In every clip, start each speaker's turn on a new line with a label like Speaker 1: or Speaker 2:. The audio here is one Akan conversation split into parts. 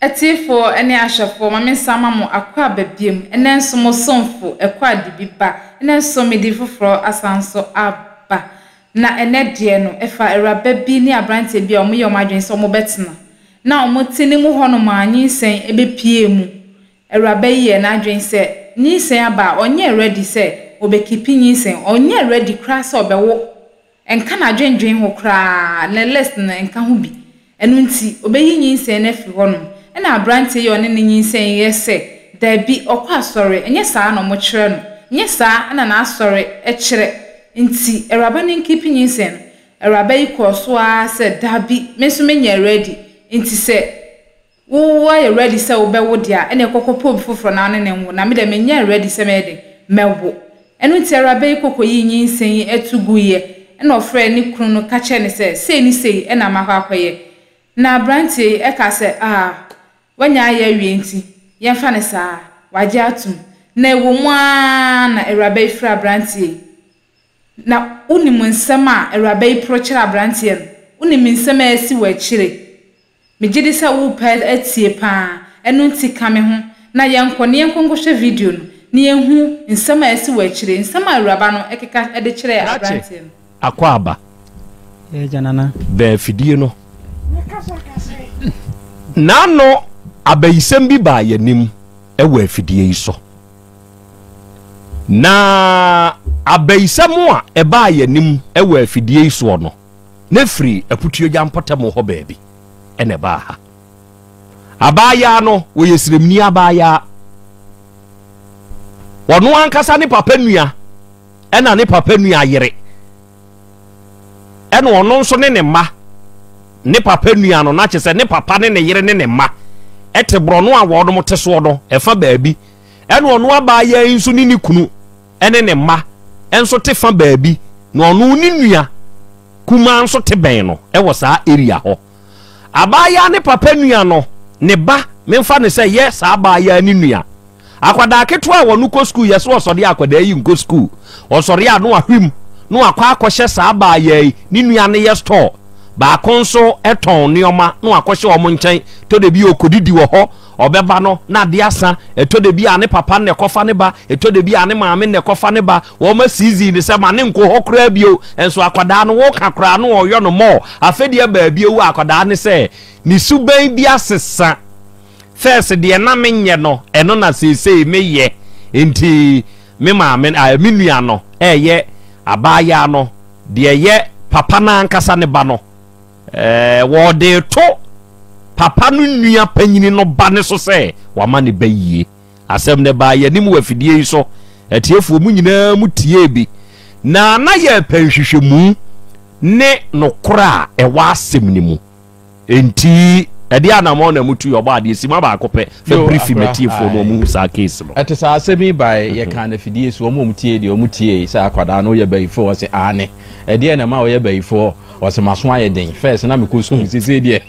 Speaker 1: Atiefoɔ ne ahwɛfoɔ, ma mensan ma mo akwaaba biom, ɛnnɛ nso mo somfo ɛkɔ ade bi ba, ɛnnɛ nso mede foforɔ asan nso aba. Na ɛnnɛ deɛ no, ɛfa awuraba bi ne aberanteɛ bi a wɔyɛ wɔn adwene sɛ wɔbɛtena, na wɔte ne mu hɔnom a nyinsɛn bɛpue mu. Awuraba yi yɛɛ n'adwene sɛ nyinsɛn aba a, ɔnyɛɛ ready sɛ ɔbɛkeepi nyinsɛn, ɔnyɛɛ ready koraa sɛ ɔbɛwo. Ɛnka n'adwendwen ho koraa, ne list no nka ho bi. Ɛno nti, obeyi nyinsɛn no afiri hɔnom. Ɛnna aberanteɛ yi a ɔne no nyinsɛn yi yɛ sɛ, Dabi, ɔkɔ asɔre, ɛnyɛ saa na wɔkyerɛ no, ɛnyɛ saa na n'asɔre kyerɛ, nti awuraba no nkiipi nyinsɛn no. Awuraba yi kɔɔ so ara sɛ, Dabi, me nso menyɛɛ ready, nti sɛ. Wo woayɛ ready sɛ wobɛwo deɛ a, ɛneɛ kɔ kɔpɛ obi foforɔ na wo ne no nwo, na me deɛ menyɛɛ ready sɛ mɛyɛ dɛn? Mɛwo. Ɛno nti awuraba yi kɔ kɔyii nyinsɛn yi to guiɛ, ɛna ɔfrɛɛ ne kunu no ka kyerɛɛ no sɛ, sei ne sei na makɔ akɔyɛ. Na aberanteɛ yi kaa sɛ, ah, wanya ayɛ awie nti, yɛmfa no saa, wagye atom. Na ɛwɔ mu ara na awuraba yi frɛɛ aberanteɛ yi. Na wonim nsɛm a awuraba yi poro kyerɛɛ aberanteɛ no? Wonim nsɛm a asi wɔ akyire? Megye di sɛ worepɛ atie paa, ɛno nti ka me ho na yɛnkɔ na yɛnkɔ nkɔhwɛ video no na yɛnhu nsɛm a asi wɔ akyire, nsɛm a awuraba no keka de kyerɛɛ
Speaker 2: Krakye
Speaker 1: aberanteɛ no.
Speaker 2: Akwaaba.
Speaker 3: Yɛ agya Nana.
Speaker 2: Bɛn afidie no. N'ano abayisɛm bi baa yɛn anim wɔ afidie yi so. Na abayisɛm a ɛbaa yɛn anim wɔ afidie yi soɔ no, na ɛfiri Aputuogya mpɔtam hɔ baabi na ɛbaa ha. Abaayaa no, wɔyɛ sremni abaayaa. Ɔno ankasa ne papa nua ɛna ne papa nua yere ɛna ɔno nso ne ne mma ne papa nua no na kyerɛ sɛ ne papa ne ne yere ne ne mma ɛte borɔno a wɔnom te soɔ no ɛfa baabi ɛna ɔno abaayaa yi nso ne ne kunu ne ne mma nso te fa baabi na ɔno ne nua kumaa nso te bɛn no wɔ saa area hɔ. Abaayaa ne papa nua no ne ba memfa no sɛ yɛ saa abaayaa ne nua. Akwadaa ketewa a wɔno kɔ sukuu yɛ so ɔsɔre a akwadaa yi nkɔ sukuu. Ɔsɔre a no ahwim na wakɔ akɔhyɛ saa abaayaa yi ne nua no yɛ store. Baako nso tɔn nneɛma na wakɔhyɛ wɔn nkyɛn. Tɔ da bi ɔkɔdidi wɔ hɔ. Ɔbɛba no, na ade asa. Ɛtɔ da bi a, ne papa na ɛkɔfa ne ba. Ɛtɔ da bi a, ne maame na ɛkɔfa ne ba. Wɔma season no sɛ ma ne nkɔ hɔ koraa bio. Nso akwadaa no, woka koraa no ɔyɔ no more. Afɛdeɛ baa bio a akwadaa no sɛ ne suban bi asesa. First deɛ na menyɛ no, ɛno na seesei meyɛ. Nti me maame, ah, me nua no ɛyɛ abaayaa no, deɛ ɛyɛ papa no ankasa ne ba no. Ɛɛ, wɔde reto papa no nua panyini no ba no so sɛ wama ne ba yie. Asɛm no baa yɛn anim wɔ afidie yi so. Atiefoɔ mu nyinaa mu tiee bi. Na na yɛrepɛ nhwehwɛmu ne nokorɛ a ɛwɔ asɛm no mu. Enti, ɛdeɛ anammɔn na mutu yɛ ɔbɔ adeɛ sima baako pɛ fa brifi matiefoɔ no wɔn hu saa case no.
Speaker 4: Ɛte saa asɛm yi bae, yɛkaa no afidie so, wɔn a wɔtiee deɛ wɔtiee sɛ akwadaa no yɛ bayifoɔ, wɔse aane. Ɛdeɛn na ɛma ɔyɛ bayifoɔ? Ɔse maso ayɛ den. First na mekɔ sukuu, sesei deɛ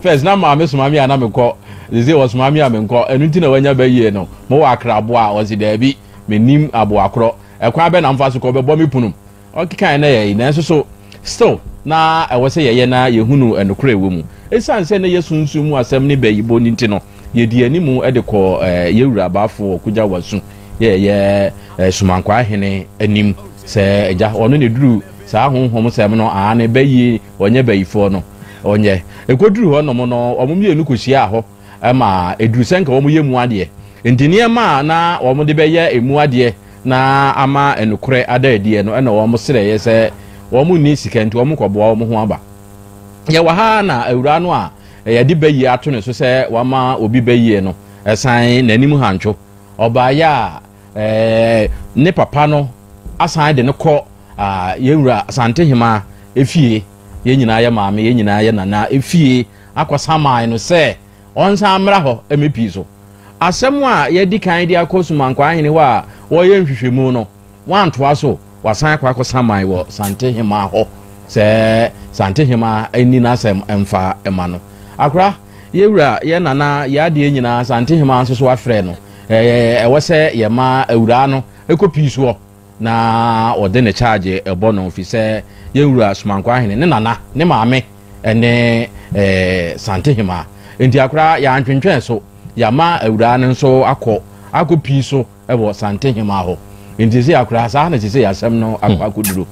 Speaker 4: first na maame soma me a na mekɔ, sesei ɔsoma me a menkɔ. Ɛno nti na wanya bayie no. Mowɔ akra aboa a? Ɔse daabi, mennim aboa korɔ. Ɛkwan bɛn na mfa so kɔ? Ɔbɛbɔ me punum. Ɔkekaeɛ na yɛyi, nanso so still na ɛwɔ sɛ yɛyɛ na yɛhunu nokorɛ ɛwɔ mu. Ɛsiane sɛ na ɛyɛ sunsum mu asɛm ne bayibɔ no nti no, yɛdii anim de kɔɔ yɛn wura Bafo Ɔkogya Wasu yɛ ɛyɛ Sumankwaa hene anim sɛ agya ɔno na ɛduru saa honhom sɛm no aane bayie ɔnyɛ bayifoɔ no ɔnyɛ. Ɛkɔduru hɔ nom no wɔn mmienu kɔhyiaa hɔ ma ɛduru sɛ nka wɔn yɛ mu adeɛ nti nneɛma a na wɔn de bɛyɛ ɛmu adeɛ na ama nokorɛ ada adiɛ no ɛna wɔn srɛeɛ sɛ wɔn nni sika nti wɔn kɔboa wɔn ho aba. Yɛwɔ ha na awuraa no a yɛde bayie ato ne so sɛ wama obi bayie no san n'anim hantwo. Ɔbaeɛ a ne papa no asan de no kɔ yɛn wura Asantehemaa efie, yɛn nyinaa yɛ maame, yɛn nyinaa yɛ nana efie akɔsaman no sɛ ɔnsan mmra hɔ mmɛpii so. Asɛm a yɛadi kan de akɔ Sumankwaa hene hɔ a wɔreyɛ nhwehwɛmu no, Wantoa so, wasan akɔ akɔsaman wɔ Santehemaa hɔ sɛ Santehemaa nni n'asɛm mfa mma no. Akora, yɛ wura, yɛ nana, yɛ adeɛ nyinaa Santehemaa nso so afrɛ no. Ɛwɔ sɛ yɛma awuraa no kɔ pii soɔ na ɔde ne kyaagye bɔ no firi sɛ yɛn wura Somankwaa hene ne nana, ne maame ne Santehemaa. Enti akora yɛantwentwɛn so, yɛama awuraa no nso akɔ akɔ pii so wɔ Santehema hɔ. Enti sɛ akora saa na sɛ asɛm no akɔ hmm. akɔduru.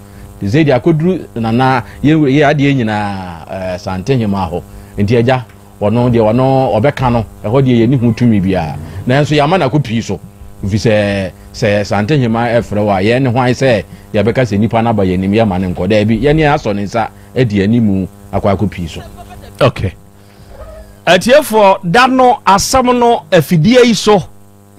Speaker 4: Sɛ deɛ akɔduru nana yɛ adeɛ nyinaa eh, Santehema hɔ. Enti agya ɔno deɛ ɔno ɔbɛka no ɛhɔ deɛ yɛni ho tumi biara. Nanso yɛama no akɔ pii so. Ɛfiri sɛ sɛ Santehema ɛfrɛ wɔ a yɛn ne hwan sɛ yɛbɛka sɛ nipa no aba yɛn anim yɛma no nkɔ. Daabi, yɛne asɔ ne nsa adi animu akɔ akɔ pii so.
Speaker 2: Okay. Atiefoɔ, da no asɛm no afidie yi so,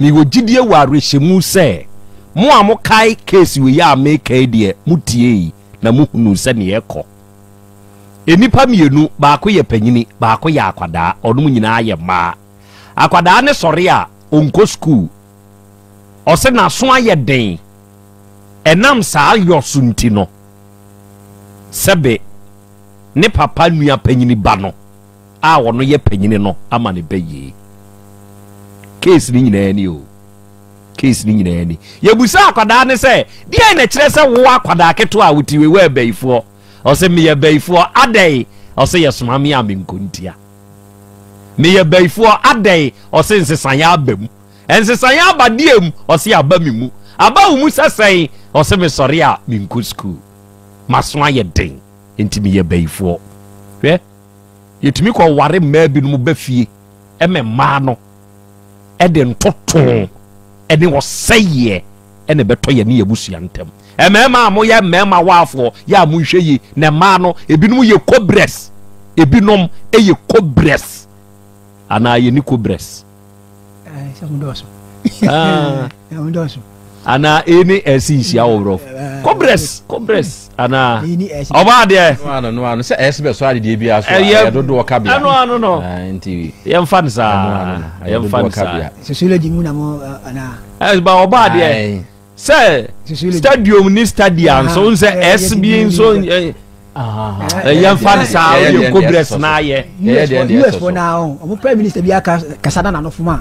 Speaker 2: mewɔ gyidie wɔ awerɛhyɛmu sɛ mo a mokae case wei a meka yi deɛ motiei na mohunuu sɛdeɛ ɛkɔ. Nnipa mmienu, baako yɛ panyini, baako yɛ akwadaa, ɔnom nyinaa yɛ mmaa. Akwadaa no sɔre a, ɔnkɔ sukuu. Ɔse n'aso ayɛ den. Ɛnam saa yɔ so nti no, sɛbe ne papa nua panyini ba no a ɔno yɛ panyini no ama ne ba yie. Case no nyinaa ni o. Case no nyinaa ni. Yɛbusa akwadaa no sɛ, deɛn na ɛkyerɛ sɛ wo akwadaa ketewa a wote wei woyɛ bayifoɔ? Ɔsɛ meyɛ bayifoɔ adɛn? Ɔsɛ yɛsoma me a menkɔ ntia. Meyɛ bayifoɔ adɛn? Ɔsɛ nsesaeɛ aba mu. Nsesaeɛ aba deɛ mu? Ɔsɛ aba me mu. Aba wo mu sɛ sɛn? Ɔsɛ mesɔre a menkɔ sukuu. M'aso ayɛ den, enti meyɛ bayifoɔ. Hwɛ, yɛtumi kɔware mmaa binom ba fie ma mmaa no de ntoto ne ɔsɛeɛ na ɛbɛtɔ yɛne yɛn abusua ntam. Mmarima a moyɛ mmarima waafoɔ, yɛ a monhwɛ yie, na mmaa no, ebinom yɛ cobras, ebinom yɛ cobras, anaa yɛni cobras. Ah. Anaa E ne S nhyia wɔ borɔfo. Kɔbrɛs, kɔbrɛs anaa. Ɔbaa deɛ.
Speaker 4: Ɛno ano no ano sɛ S bɛ sɔ adedeɛ biara so a ɛyɛ dodoɔ kabea.
Speaker 2: Ɛno ano no. Nti. Yɛmfa no saa. Yɛmfa no saa.
Speaker 3: Sociology mu na mo anaa.
Speaker 2: Ɛba ɔbaa deɛ. Sɛ stadium ni stadia nso n sɛ S bi nso yɛmfa no saa woyɛ kobres na ayɛ.
Speaker 3: US fo na ɔmo prime minister bi aka kasa na n'ano fom a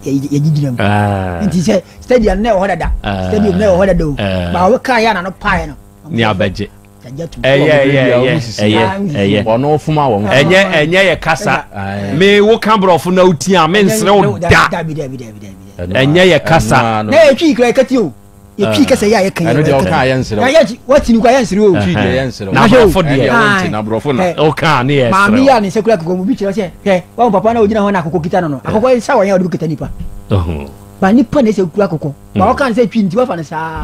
Speaker 3: yɛgye gyina mu nti sɛ stadium na ɛwɔ hɔ dada stadium na ɛwɔ hɔ dada o ba ɔmo kaa yɛ a n'ano paeɛ no.
Speaker 2: Ni abɛgye. Ɛyɛ ɛyɛ ɛyɛ ɛyɛ ɛyɛ.
Speaker 4: Ɔno fom a wɔn.
Speaker 2: Ɛnyɛ ɛnyɛ yɛ kasa. Me wo ka borɔfo na wotia me nsere wo da. Ɛnyɛ yɛ kasa.
Speaker 3: Na yɛ twi kura kati o. Yɛ twi kasa yɛ a yɛ kan yɛ.
Speaker 4: Ɛno deɛ ɔka yɛ nsere
Speaker 3: wo. Yɛ wɔti ni kura yɛ nsere o.
Speaker 4: Twi deɛ yɛ nsere wo.
Speaker 2: Na borɔfo deɛ.
Speaker 4: Ɛdeɛ wɔnti na borɔfo na.
Speaker 2: Ɔka ne yɛ sere wo.
Speaker 3: Maame yi a ne nsa kura akokɔ mu bi kyerɛ sɛ hwɛ wɔn papa na ogyina hɔ na akokɔ kita no no. Akokɔ nsa wɔ yɛn a ɔde kita nipa. Ba nipa na ɛsɛ kura akokɔ. Ba ɔka ne sɛ twi nti wafa no saa.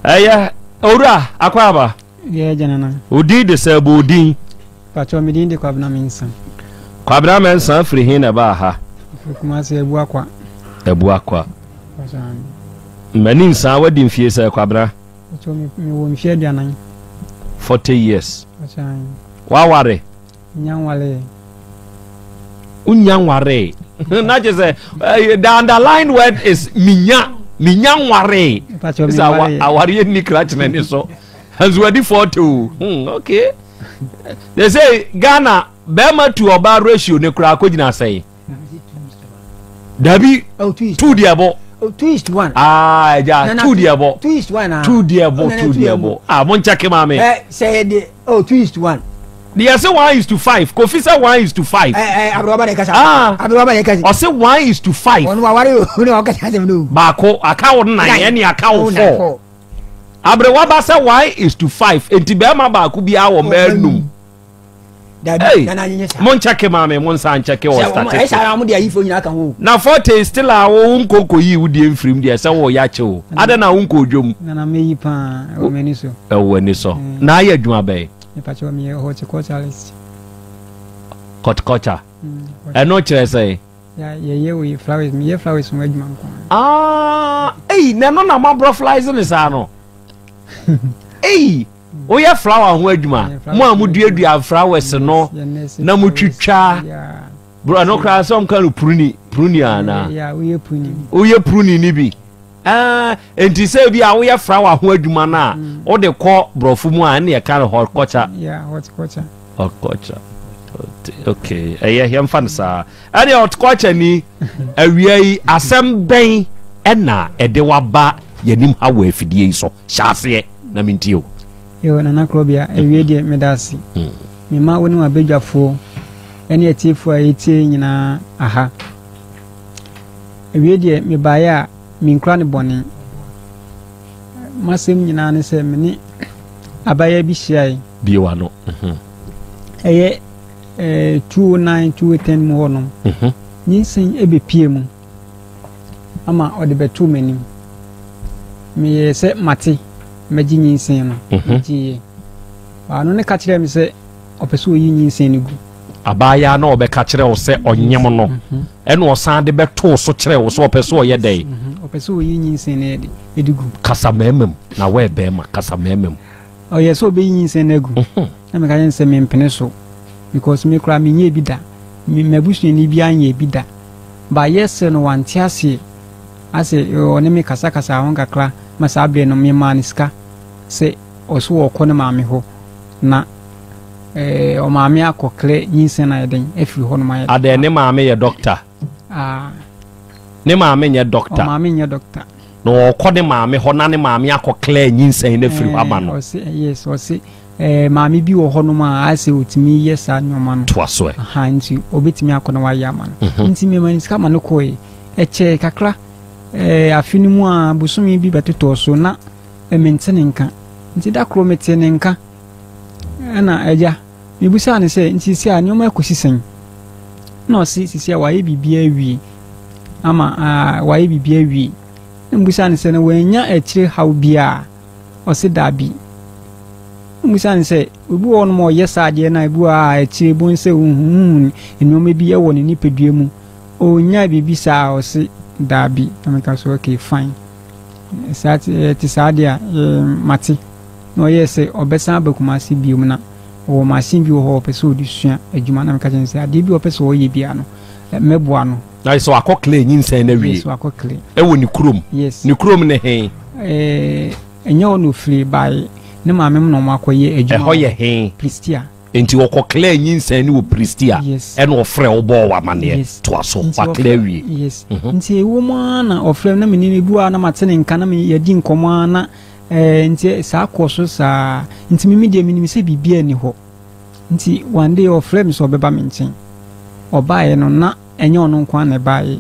Speaker 2: Ɛyɛ owura akwaaba.
Speaker 3: Yɛ gya nana.
Speaker 2: Wo din de sɛ bɔ odin.
Speaker 3: Pakyɛw me din de Kwabena Mensah.
Speaker 2: Kwabena Mensah firi he na ɛbaa ha?
Speaker 3: Mefiri Kumasi Abuakwa.
Speaker 2: Abuakwa. M'ani nsaa wadi mfie sɛ Kwabena?
Speaker 3: Pakyɛw me wɔ mfie 40.
Speaker 2: 40 years.
Speaker 3: Pakyɛw.
Speaker 2: Waware?
Speaker 3: Nnya nwaree.
Speaker 2: Wonnya nwaree. Na kyerɛ sɛ eh, the underlined word is minya minya nwaree. Sɛ awareɛ nni krakyena ni so. Nso wadi 40 o. Hmm, okay. They say Ghana bɛrima tu ɔbaa ratio ne koraa kɔgyina sɛn? Dabi
Speaker 3: oh,
Speaker 2: two deɛ bɔ.
Speaker 3: Oh, two is to one.
Speaker 2: Aa ah, ɛgya two deɛ bɔ.
Speaker 3: Two is to one. Ah.
Speaker 2: Two deɛ bɔ two deɛ bɔ. Ah mo n kyɛke maame.
Speaker 3: Ɛ sɛ yɛ de oh two is to one.
Speaker 2: Deɛ sɛ one is to five kofi sɛ one is to five.
Speaker 3: Ɛ ɛ aburuwaba de kasa. Ah aburuwaba de kasa.
Speaker 2: Ɔsɛ one is to five.
Speaker 3: Ɔno awari o ɔno ɔkasa asɛm no.
Speaker 2: Baako aka wo nan ɛne aka wo four. Aburuwaba sɛ one is to five eti bɛrima baako bi awɔ mmaa num.
Speaker 3: Dabi nana nye saa.
Speaker 2: Mo nkyɛke maame mo nsa nkyɛke wɔ statistics.
Speaker 3: Ɛsɛ ara mo de ayifo nyinaa ka ho.
Speaker 2: Na forte still a wo nko nko yi wo die mfirim deɛ sɛ wo yɛ akyɛ o. Adɛn na wo nkɔ odwom.
Speaker 3: Nana meyi paa ɛwɔ m'ani so.
Speaker 2: Ɛwɔ w'ani so. Na ayɛ adwuma bɛn?
Speaker 3: Mepakyɛw meyɛ horticulturalist.
Speaker 2: Horticulture. Ɛno kyerɛ sɛn?
Speaker 3: Yɛyɛ wei flowers meyɛ flowers ho adwuma nko ara.
Speaker 2: Ah, ei na ɛno na mo aborɔflize ne saa no. Ei. Woyɛ flower ho adwuma? Mo a moduadua flowers no na motwitwa bro ɛno koraa sɛ ɔmka no pruni pruni anaa? Woyɛ pruni no bi. Ah, enti sɛ bi a woyɛ flower ho adwuma no a mm. wode kɔ borɔfo mu a ɛne ɛka no horticulture.
Speaker 3: Horticulture.
Speaker 2: Horticulture. Okay, ɛyɛ yɛmfa no saa. Ɛne horticulture ni awia yi asɛm bɛn ɛna ɛde waba yɛnim ha wɔ afidie yi so hyɛ aseɛ. na mentie o.
Speaker 3: Yo, Nana Krobea, awie deɛ meda ase. Mema wo ne w'abadwafoɔ
Speaker 5: Ɛne atiefoɔ a yɛtie nyinaa aha. Awie deɛ mebaeɛ a menkura ne bɔne. M'asɛm nyinaa ne sɛ me ne abaayewa bi hyiae.
Speaker 2: Bue w'ano. Mhm.
Speaker 5: Ɛyɛ eh, 209, 210 mu hɔnom.
Speaker 2: Mhm.
Speaker 5: Nyinsɛn ɛbɛpie mu ama ɔde bɛtoo m'anim. Meyɛɛ sɛ mate mɛgye nyinsɛn no.
Speaker 2: Mhm.
Speaker 5: Megyeeɛ. Ɔno ne ka kyerɛɛ me sɛ ɔpɛ sɛ ɔyi nyinsɛn no gu.
Speaker 2: Abaayaa na ɔbɛka kyerɛ wo sɛ ɔnyem no, mhm. ɛna ɔsan de bɛtoo so kyerɛ wo sɛ ɔpɛ sɛ ɔyɛ dɛn?
Speaker 5: Mhm. Ɔpɛ sɛ ɔyi nyinsɛn no ɛde gu.
Speaker 2: Kasa mmarima mu na wɔyɛ bɛrima, kasa mmarima mu.
Speaker 5: Ɔyɛ sɛ ɔbɛyi nyinsɛn no agu.
Speaker 2: Mhm.
Speaker 5: Na meka kyerɛ no sɛ mempene so because me koraa menyɛɛ bi da. M'abusuani biara nyɛɛ bi da. Ba yɛ sɛ no wante aseɛ. Asɛ ɔne me kasakasaa ho kakra ma saa berɛ no memaa no sika sɛ ɔso ɔkɔ ne maame hɔ na eh, ɔmaame akɔ klɛ nyinsɛn ayɛ den afiri hɔ nom ayɛ.
Speaker 2: Adɛn ne maame yɛ dɔkta?
Speaker 5: Ah.
Speaker 2: Ne maame nyɛ dɔkta.
Speaker 5: Ɔmaame nyɛ dɔkta.
Speaker 2: Na ɔkɔ ne maame hɔ na ne maame akɔ klɛ nyinsɛn no afiri hɔ ama no.
Speaker 5: Eh, ɔse eh, yes ɔse eh, maame bi wɔ hɔ nom a ayɛ sɛ ɔtumi yɛ saa nneɛma no.
Speaker 2: Toa so ɛ.
Speaker 5: Aha nti ɔbɛtumi akɔ na wayɛ ama no.
Speaker 2: Mhm.
Speaker 5: Nti mema ne sika ma no kɔe. Ɛkyɛɛ kakra eh, afe no mu a bosome bi bɛtotɔɔ so na mente ne nka. Nti da koro metee ne nka, ɛna agya, mebisaa no sɛ, nti sisi a nneɛma akɔsi sɛn? Na ɔse sisi a wayɛ biribiara awie ama aa wayɛ biribiara awie. Na mebisaa no sɛ na wannya akyire haw biara? Ɔse daabi. Na mebisaa no sɛ obi wɔ hɔnom a ɔyɛ saa adeɛ no a ebi wɔ hɔ a akyire bohu sɛ ohuhu nneɛma bi wɔ ne nipadua mu, ɔnyaa biribi saa a? Ɔse daabi. Na meka sɛ okay fine. Saa te ɛte saa deɛ a, mate. Na ɔyɛɛ sɛ ɔbɛsan aba Kumasi biom na ɔwɔ machine bi wɔ hɔ a ɔpɛ sɛ ɔde sua adwuma. Na meka kyerɛ no sɛ adeɛ bi a ɔpɛ sɛ ɔyɛ biara no, mɛboa no.
Speaker 2: Na sɛ wakɔ clear nyinsɛn no awie?
Speaker 5: Yes, wakɔ clear.
Speaker 2: Ɛwɔ ne kurom?
Speaker 5: Yes.
Speaker 2: Ne kurom ne he?
Speaker 5: Ɛɛ, ɛnyɛ hɔ na ɔfiri bae. Ne maame mu na wɔakɔyɛ adwuma.
Speaker 2: Ɛhɔ yɛ he?
Speaker 5: Prestea.
Speaker 2: Enti ɔkɔ clear nyinsɛn no wɔ Prestea
Speaker 5: Yes.
Speaker 2: ɛna ɔfrɛ wo bɔɔ wo amaneɛ.
Speaker 5: Yes.
Speaker 2: Toa so,
Speaker 5: Nti
Speaker 2: wa clear
Speaker 5: ɔfrɛ
Speaker 2: awie.
Speaker 5: yes. Nti ɛwɔ mu ara na ɔfrɛ me na me ne no ebi wɔ hɔ a na mate ne nka na me yɛdi nkɔmmɔ ara na ɛɛ nti saa kɔɔ so saa. Nti me me deɛ menim sɛ biribiara nni hɔ. Nti one day ɔfrɛ me sɛ ɔbɛba me nkyɛn. Ɔbaeɛ no na ɛnyɛ ɔno nko ara na ɛbaeɛ.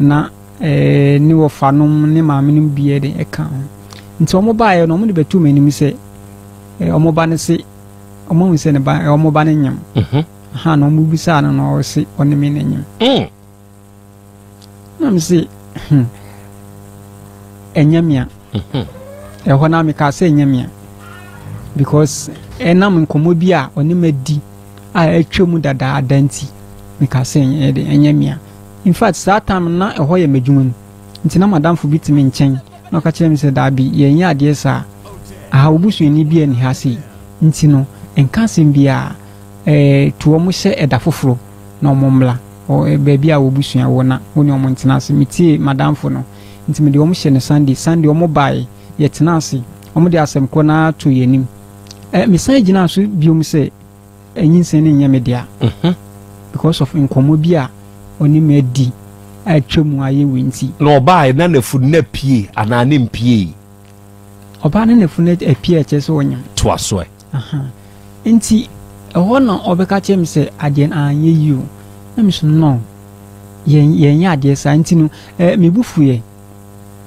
Speaker 5: Na ɛɛ ne wɔfanom ne maamenom bi yɛ den ɛka ho. Nti wɔn baeɛ no wɔn de bɛtoo m'anim sɛ ɛɛ wɔn ba no se wɔn ahu sɛ ne ba wɔn ba no nyem
Speaker 2: mhm.
Speaker 5: ha na wɔn bisaa no na ɔse ɔne me na nyem
Speaker 2: mm.
Speaker 5: na me se hmm, ɛnyɛ mea
Speaker 2: mhm.
Speaker 5: ɛhɔ na meka sɛ ɛnyɛ mea because ɛnam nkɔmmɔ bi a ɔne ma di a atwa mu dadaada nti meka sɛ ɛnyɛ mea in fact saa time na ɛhɔ yɛ m'adwuma mu Nti na m'adamfo bi te me nkyɛn na ɔka kyerɛɛ me sɛ, Dabi, yɛnyɛ adeɛ saa. Aha, wo busuani biara nni ha sei. Nti no, nka asɛm biara. Ɛɛ, tu wɔn hyɛ ɛda foforɔ na wɔmmra ɔ, baabi a w'abusua wɔ na wo ne wɔn ntena ase. Metiee m'adamfo no, nti mede wɔn hyɛɛ no Sunday. Sunday wɔbaeɛ, yɛtenaa ase. Wɔde asɛm korɔ no ara too yɛn anim. Ɛ, mesan gyinaa so bio sɛ, Nyinsɛn no nyɛ me dea because of nkɔmmɔ bi a ɔne me adi a atwa mu ayɛ wei nti.
Speaker 2: Na ɔbaaɛ na n'afunu no apue anaa ne mpuei?
Speaker 5: Ɔbaa na n'afunu apue a ɛkyerɛ sɛ ɔnyem.
Speaker 2: Toa so ɛ.
Speaker 5: Aha. Nti ɛhɔ na ɔbɛka kyerɛ me sɛ adeɛ no anyɛ yie o. Na me so no, yɛn yɛnyɛ adeɛ saa nti no eh, me bo fuiɛ.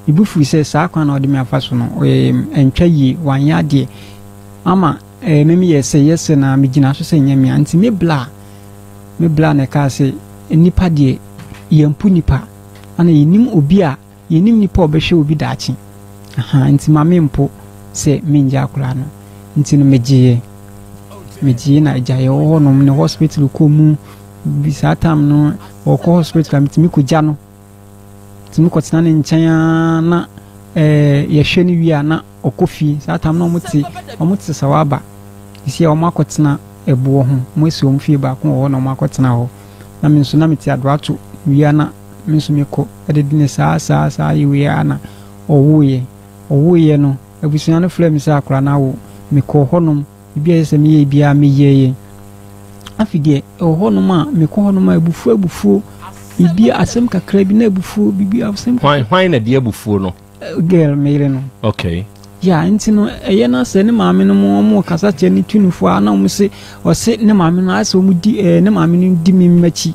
Speaker 5: Me bo fui sɛ saa kwan na ɔde me afa so no, eh, ɛntwa yie, wanyɛ adeɛ ama Eh, me meyɛ sɛ yɛ sɛ na megyina so sɛ nyɛ mea. Nti me bla, me bla na ɛkaa sɛ, nnipa deɛ, yɛmpo nnipa. Ana yɛnim obi a, yɛnim nipa a ɔbɛhwɛ obi daakye. Aha, nti ma mempo sɛ mengye akwadaa no. Nti no megyeeɛ. Megyeeɛ na agya yɛwɔ hɔnom ne hospital kɔ mu. Bi saa time no, ɔkɔ hospital a metumi kɔgya no. Metumi kɔtena ne nkyɛn ara na eh, yɛhwɛ no wie a na ɔkɔ fie. Saa tam no wɔn te wɔn te Sawaba. Sisi a wɔn akɔtena ɛboɔ ho. Wɔn asi wɔn fie baako wɔ hɔ na wɔn akɔtena hɔ. Na me nso na me te Adoato wia na me nso me kɔ ɛde ne saa saa saa yɛ wei ara na ɔwoeɛ. Ɔwoeɛ no abusua no frɛɛ me sɛ akwadaa no awo. Me kɔɔ hɔ nom. Biribi a ɛsɛ sɛ meyɛ biara meyɛeɛ. Afei deɛ ɛwɔ hɔ nom a mekɔ hɔ nom a abufuo abufuo biribi asɛm kakra bi na abufuo biribi asɛm.
Speaker 2: Hwan hwan na ɛde abufuo no?
Speaker 5: Girl me yere no.
Speaker 2: Okay.
Speaker 5: Yeah, nti no ɛyɛ na sɛ ne maame no mo wɔn kasa kyerɛ ne tu no fo a na wɔn se ɔse ne maame no ayɛ sɛ wɔn di ɛɛ ne maame no di me m'akyi.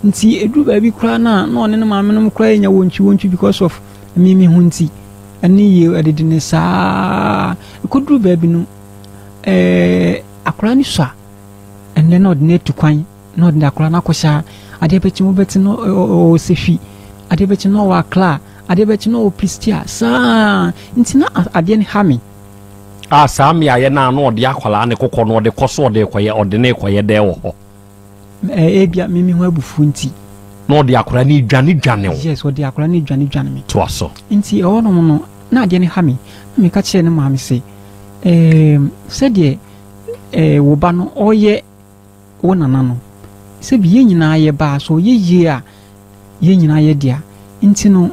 Speaker 5: Nti eduru baabi koraa na na ɔne ne maame no koraa nya wɔntwi wɔntwi because of me me ho nti. Ɛne yie ɛdede ne saa. Ɛkɔduru baabi no ɛɛ akwaraa no sua ɛnɛ na ɔde no atu kwan. Na ɔde akwadaa no akɔhyɛ ha. Adeɛ bɛkye wobɛte no ɔwɔ Sehwi. Adeɛ bɛkye no ɔwɔ Accra. Adeɛ bɛkye no ɔwɔ Prestea. Saa nti na adeɛ no ha me.
Speaker 2: A saa mmeaeɛ no a na ɔde akwadaa no kokɔ no ɔde kɔ so ɔde rekɔyɛ ɔde no rekɔyɛ dɛn wɔ hɔ?
Speaker 5: Ebia me me ho abufuo nti.
Speaker 2: Na ɔde akwadaa no redwane dwane wo?
Speaker 5: Yes, ɔde akwadaa no redwane dwane me.
Speaker 2: Toa so.
Speaker 5: Nti ɛhɔnom no na adeɛ no ha me. Na meka kyerɛɛ ne maame sɛ, ɛɛm sɛdeɛ ɛɛ wo ba no ɔreyɛ wo nana no. Sɛbi yɛn nyinaa yɛ ba a, sɛ ɔyɛ yie a, yɛn nyinaa yɛ dea. Nti no,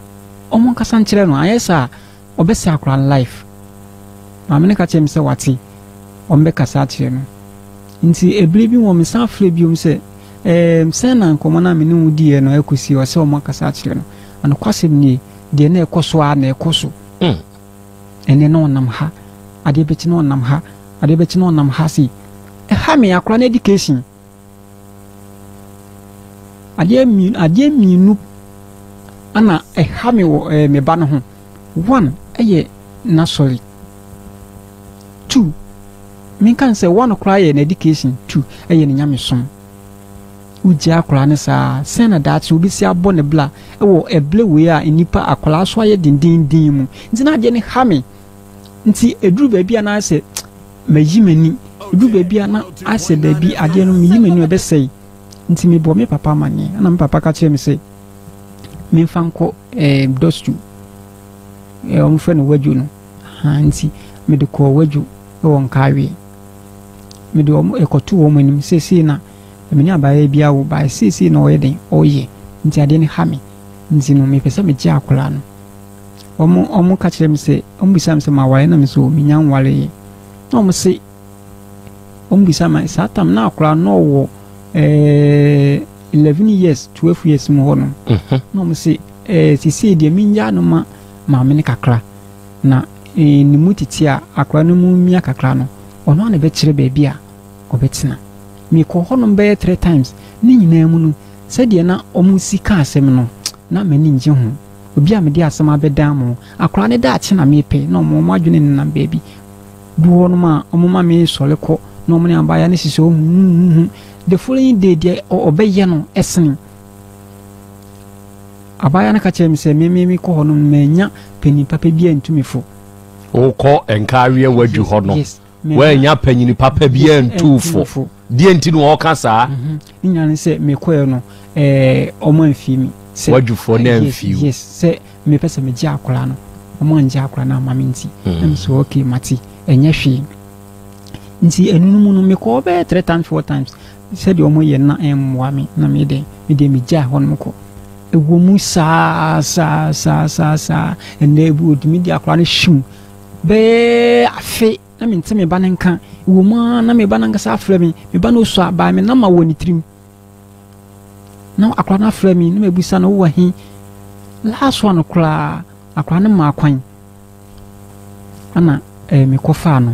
Speaker 5: ɔmo nkasa nkyerɛ no, anyɛ saa a, ɔbɛsɛe akwadaa no life. Maame no ka kyerɛɛ me sɛ wate, ɔmo bɛkasa akyerɛ no. Nti ɛberɛ bi wɔ mesan frɛ biom sɛ, ɛɛm, sɛn na nkɔmmɔ no a me ne wo diiɛ no ɛkɔsi? Ɔsɛ ɔmo akasa akyerɛ no. Na nokwasɛm nie, deɛ na ɛkɔ so ara na ɛkɔ so. Ɛnnɛ na ɔnam ha, adeɛ bɛkye na ɔnam ha, adeɛ bɛkye na ɔnam ha sei. Ɛha me akora no education. Adeɛ mmienu adeɛ mmienu ana ɛha me wɔ ɛɛ me ba no ho. One ɛyɛ n'asɔre. Two, menka no sɛ one koraa yɛ n'education. Two ɛyɛ ne nyamesom. Wogye akwadaa no saa a, sɛn na daakye obesi abɔ ne bra wɔ ɛberɛ wei a nnipa akwadaa so ayɛ dendeenden mu. Nti na adeɛ no ha me. Nti ɛduru baabi a na ayɛ sɛ mayi m'ani. Ɛduru baabi a na ayɛ sɛ daabi adeɛ no meyi m'ani a ɛbɛsɛe. Nti mebɔɔ me papa amaneɛ. Ɛna me papa ka kyerɛɛ me sɛ memfa nkɔ eh, dɔstu. Eh, wɔfrɛ no wadwo no. Ha nti mede kɔɔ wadwo wɔ Nkaaweɛ. Mede wɔn ɛkɔtoo wɔn anim seesei na Me ne abaayewa bi awo but seesei na ɔyɛ dɛn ɔyɛ nti adeɛ no ha me nti no mepɛ sɛ megye akwadaa no. Wɔn wɔn ka kyerɛ me sɛ wɔn bisa me sɛ maware na me sɛ menya nwareeɛ na wɔn se wɔn bisa me saa tam na akwadaa no ɔwɔ ɛɛ 11 years 12 years mu hɔ no mhm. na wɔn se ɛɛ seesei deɛ mengyaa no ma maame no kakra na ɛɛ ne mu tete a akwadaa no mu mia kakra no ɔno a na ɛbɛkyerɛ baabi a ɔbɛtena. Mekɔɔ hɔnom bɛyɛ three times. Ne nyinaa mu no, sɛdeɛ na wɔsi ka asɛm no, na m'ani nnye ho. Obi a mede asɛm abɛdan mo, akwadaa no daakye na mepɛ, na wɔn wɔn adwene nenam baabi. Du hɔnom a, wɔma me sɔre kɔ, na wɔn ne abaayewa no hyehyɛ hɔ huhuhuhu. The following day, deɛ ɔbɛyɛ no sene. Abaayewa no ka kyerɛɛ me sɛ me me mekɔ hɔnom no, mannya panin papa bi antu me fo.
Speaker 2: Wokɔ Nkareɛ Wadwu hɔ no?
Speaker 5: Yes.
Speaker 2: Woannya panyini papa bi antu wo fo. Deɛ nti na ɔka saa?
Speaker 5: Mhm. Ne nyinaa ne sɛ mekɔɛ no ɛɛ ɔmo amfie mi. Sɛ
Speaker 2: Wadwufoɔ no amfie wo.
Speaker 5: Yes, sɛ mepɛ sɛ megye akwadaa no, ɔmo angye akwadaa no amma me nti. Hmm. Na mesɛ okay mate, ɛnyɛ hwee. Nti ɛno no mu no mekɔɔ bɛyɛ three times four times sɛdeɛ ɔmo yɛ na ɛmmoa me na meyɛ dɛn me deɛ megyaa hɔ nom kɔ. Ɛwɔ mu saa saa saa saa saa ɛnɛ ebi otumi de akwadaa no hyim Bɛyɛ afe na mente me ba no nka. Ɛwɔ mu ara na me ba no ankasa afrɛ me. Me ba no osua baa me nama wɔ ne tirim. Na akwadaa no afrɛ me na mabisa no wowɔ he? Last one koraa akwadaa no maa kwan ɛna eh, mekɔfaa no.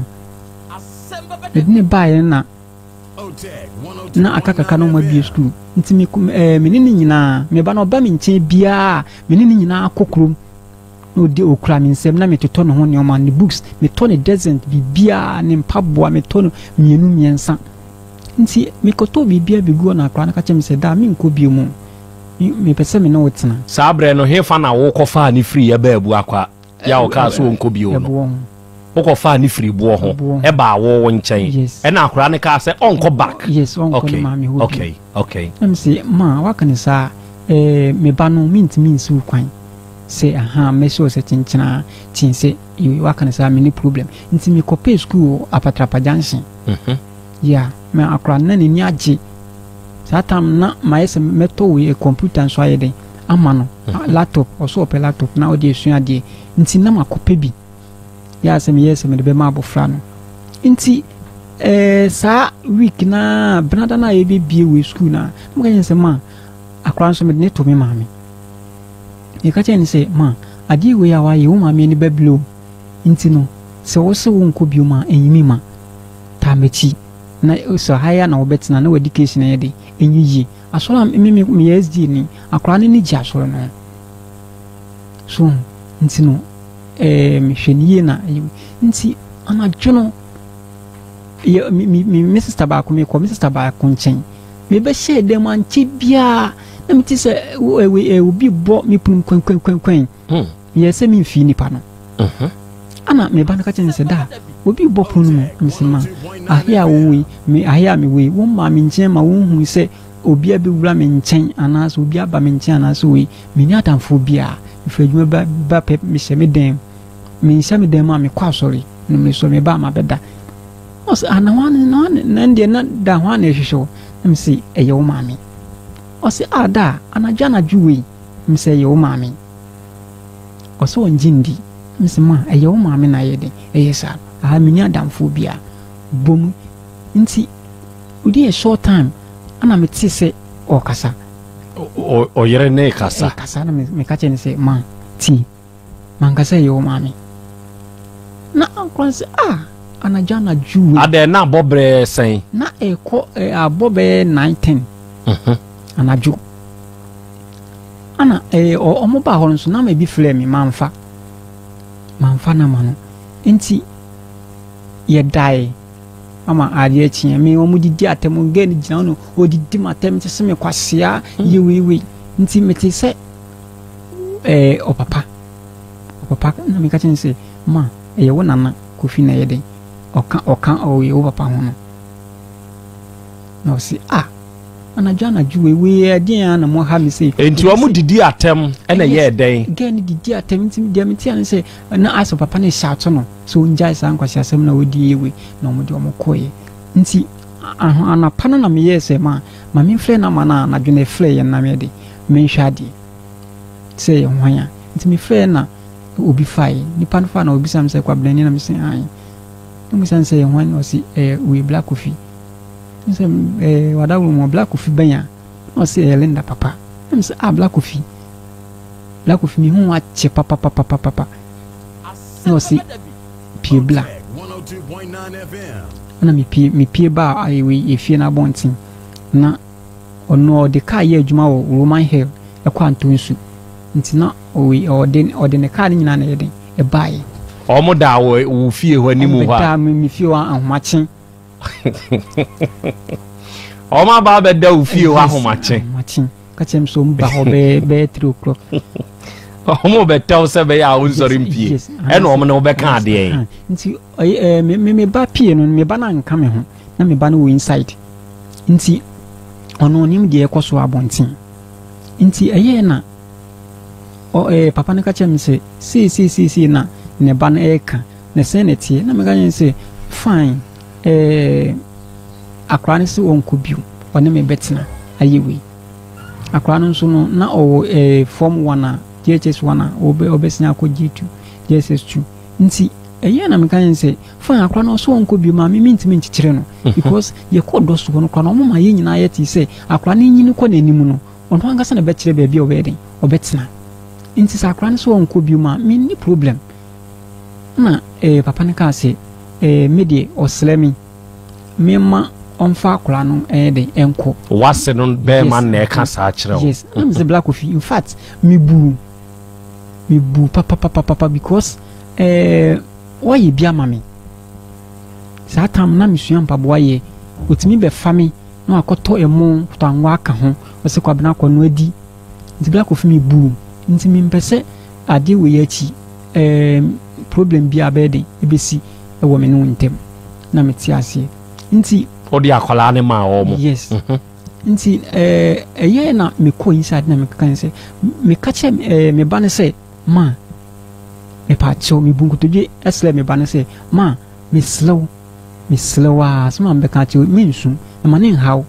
Speaker 5: Mede ne baeɛ na na aka kakra na wɔn abue sukuu nti me eh, me ne ne nyinaa me ba no ɔba me nkyɛn biara me ne ne nyinaa kɔ kurom. Na ɔdi ɔkura me nsam na metotɔ ne ho nneɛma, ne books, metɔ ne dozen, biribiara, ne mpaboa, metɔ no mmienu mmiɛnsa. Nti mekɔtɔɔ biribiara bɛgu hɔ na akwadaa no ka kyerɛ me sɛ, daa menkɔ bio mu, mepɛ sɛ me ne wo tena.
Speaker 2: Saa berɛ no, hefa na wokɔfaa no firiiɛ baa Abuakwa yɛ a ɔkaa sɛ ɔnkɔ bio no?
Speaker 5: Ɛboɔ ho.
Speaker 2: Wokɔfaa no firii boɔ ho baa wo wo nkyɛn, ɛna akwadaa no kaa sɛ ɔnkɔ back?
Speaker 5: Yes, ɔnkɔ ne maame hɔ bio.
Speaker 2: Okay, okay.
Speaker 5: Na mese, ma, woaka no saa a, eh, me ba no, mentumi nsi wo kwan. Sɛ ahaa mɛhyɛ wo sɛ kyenkyenaa kyen sɛ yoi waka no saa menni problem nti me kɔpɛɛ school wɔ Apatrapa junction yeah me akora no na n'ani agye saa time na mayɛ sɛ mɛtɔ wei computer nso ayɛ dɛn ama no laptop ɔso ɔpɛ laptop na ɔde asua adeɛ nti na makɔpɛ bi yɛ asɛ meyɛ sɛ mede bɛma abɔfra no nti eh, saa week na benada no a yɛbɛbie wei school na na meka kyerɛ sɛ ma akora nso mede ne to me maame Meka kyerɛɛ no sɛ, Ma, adeɛ wei a woayɛ yi, wo maame ani bɛbere o. Nti no, Sɛ wo se wonkɔ biom a, nyi me ma. Taa m'akyi. Na sɛ ha yi ara na wobɛtena na w'education ayɛ den, ɛnyɛ yie. Asɔre a me me meyɛ SDA ni, akwadaa no ani gye asɔre no ho. So wohu? Nti no, ɛɛ mehwɛ no yie na ɛyɛ wei. Nti anadwo no, yɛ me me me me sista baako mekɔ me sista baako nkyɛn. Mebɛhyɛɛ dan mu ankyɛ biara na mete sɛ ɛɛ obi bɔ me pono mu kwankwankwankwan. Hmm. Meyɛɛ sɛ memfii nipa no. Mhm. Ana me ba no ka kyerɛ me sɛ, Da, obi rebɔ pono no mu. Mese, Ma, ahe a wowɔ yi, me ahe a mewɔ yi, wommaa me nkyɛn ma wonhunu sɛ obi abɛwura me nkyɛn anaasɛ obi aba me nkyɛn anaasɛ wei. Menni adamfoɔ biara. Mefiri adwuma ba, ba pɛ, mehyɛ me dan mu. Menhyɛ me dan mu a, mekɔ asɔre. No mesɔre, meba a mabɛda. Na ɔse, ah, na hwan, na hwan, na ɛndeɛ na da hwan na ɛhwehwɛ wo? Na mese, ɛyɛ wo maame. Ɔse, ah, da, anadwo anadwo wei. Mese, ɛyɛ wo maame. Ɔse ɔngye ndi. Mese ma ɛyɛ wo maame na ɛyɛ den ɛyɛ saa no. Ahaa menni adamfoɔ biaa. Bɔ mu. Nti within a short time ɛna metee sɛ ɔɔkasa.
Speaker 2: Ɔyere no rekasa.
Speaker 5: Ɛkasa na meka kyerɛ no sɛ ma tie. Manka sɛ ɛyɛ wo maame. Na akora no sɛ ah anadwo anadwo wei.
Speaker 2: Adɛn na abɔ berɛ sɛn?
Speaker 5: Na ɛkɔ abɔ bɛyɛ 9:10 anadwo. Ana eh, ɔmo baa hɔ no nso nama bi frɛɛ me mamfa mamfa nama no nti yɛdae ama adeɛ kyeɛ me ɔmo didi atɛm gɛ no gyina hɔ no ɔdidi ma atɛm te sɛ me kwasea yɛ wei wei nti mete sɛ eh, ɔpapa ɔpapa na meka kyerɛ no sɛ ma ɛyɛ wo nana Kofi na ɛyɛ den ɔka ɔka ɔyɛ wo papa ho no na ɔse ah Anadwo anadwo wei wei ɛdeɛn ara na mo ha me sei.
Speaker 2: Enti wɔn didi atɛm ɛna ɛyɛɛ dɛn?
Speaker 5: Girl no didi atɛm nti deɛ me tea ne sɛ na asɛ papa no shout no sɛ ɔngyae saa nkwasi asɛm na ɔdi yɛ wei na wɔn de wɔn kɔɛ nti aho anapa no na meyɛɛ sɛ ma ma me mfrɛ na ma na anadwo na ɛfrɛ yɛn na meyɛ de menhwɛ adeɛ sɛ yɛ hwan a nti mefrɛ na obi fae nipa no fa na obisa me sɛ kwabenani na me sɛ ae na obisa me sɛ yɛ hwan na ɔse ɛyɛ wei Black Kofi. Sɛ eh, wadaworo mu Black Kofi bɛn a? Na ɔse ɛyɛ Linda papa. Na me sɛ ah Black Kofi. Black Kofi me hu akyɛ papapapapapa. Na ɔse pie bla. Ɛna me pie me pie ba ayɛ wei efie na abɔnten. Na ɔno ɔde kaa yɛ adwuma wɔ Roman Hill ɛkɔ Antonsu. Nti na ɔwe ɔde ɔde ne kaa no nyinaa na ɛyɛ den ɛbaeɛ.
Speaker 2: Wɔn da wɔ wo fie hɔ anim hɔ a.
Speaker 5: Wɔn bɛda me fie hɔ ahomakye.
Speaker 2: Wɔn aba abɛda wo fie hɔ ahomakye.
Speaker 5: Ahomakye. Ka kyerɛ m sɛ wɔn ba hɔ bɛyɛ bɛyɛ 3 o'clock.
Speaker 2: Wɔn bɛtɛw sɛ bɛyɛ a wɔnsɔre mpie. Ɛna wɔn ne wɔbɛka adeɛ yi.
Speaker 5: Nti ɛyɛ ɛɛ me me me ba pie no me ba no anka me ho na me ba no wɔ inside nti ɔno onim deɛ ɛkɔ so abɔnten nti ɛyɛ na ɔ ɛɛ papa no ka kyerɛ me sɛ sei sei sei sei na ne ba no ɛreka. Na sɛn na ɛteɛ? Na meka kyerɛ no sɛ, Fine, eh, akwadaa no sɛ ɔnkɔ bio, ɔne me bɛtena ayɛ wei. Akwadaa no nso no, na ɔwɔ eh, form 1 a, JHS 1 a, ɔbɛ, ɔbɛsene akɔ G2, JSS 2. Nti, ɛyɛ na meka kyerɛ no sɛ, fine, akwadaa no ɔsɛ ɔnkɔ bio, maame mentumi nkyekyere no. Mhm. Because yɛkɔ dɔ soɔ no koraa no, ɔmo ma yɛn nyinaa yɛte sɛ akwadaa no nyini kɔ n'anim no, ɔno ankasa na ɛbɛkyerɛ baabi a ɔbɛyɛ den, ɔbɛtena. Nti sɛ akwadaa no sɛ ɔnkɔ bio ma, menni problem. Ɛna eh, papa no kaa sɛ, eh, me deɛ ɔsrɛ me, memma ɔmfa akwadaa no ɛyɛ dɛ ɛnkɔ.
Speaker 2: Wase no bɛrima na ɛka saa kyerɛ wo.
Speaker 5: Yes, ɛna mesɛ Black Kofi, in fact, mebu, mebu papapapapa because eh, wayɛ bi ama me. Saa tam na mesua mpaboa yɛ, otumi bɛfa me na wakɔtɔ ɛmo, tɔ anwa aka ho, ɔsɛ Kwabena kɔ no adi. Nti Black Kofi mebu, nti mempɛ sɛ Adeɛ wei akyi ehm problem biara bɛyɛ den ɛbɛsi wɔ me ne wo ntɛm na mete aseɛ nti.
Speaker 2: Wode akwadaa no maa wɔn?
Speaker 5: Yes. Nti eh, ɛyɛɛ na mekɔ inside na mekeka ne sɛ meka kyerɛ eh, me ba no sɛ ma mepaakyɛw mebu nkotodwe srɛ me ba no sɛ ma mesrɛ wo mesrɛ wo a sɛ ma mebɛka akyerɛ wo mensu ɛma ne nhaw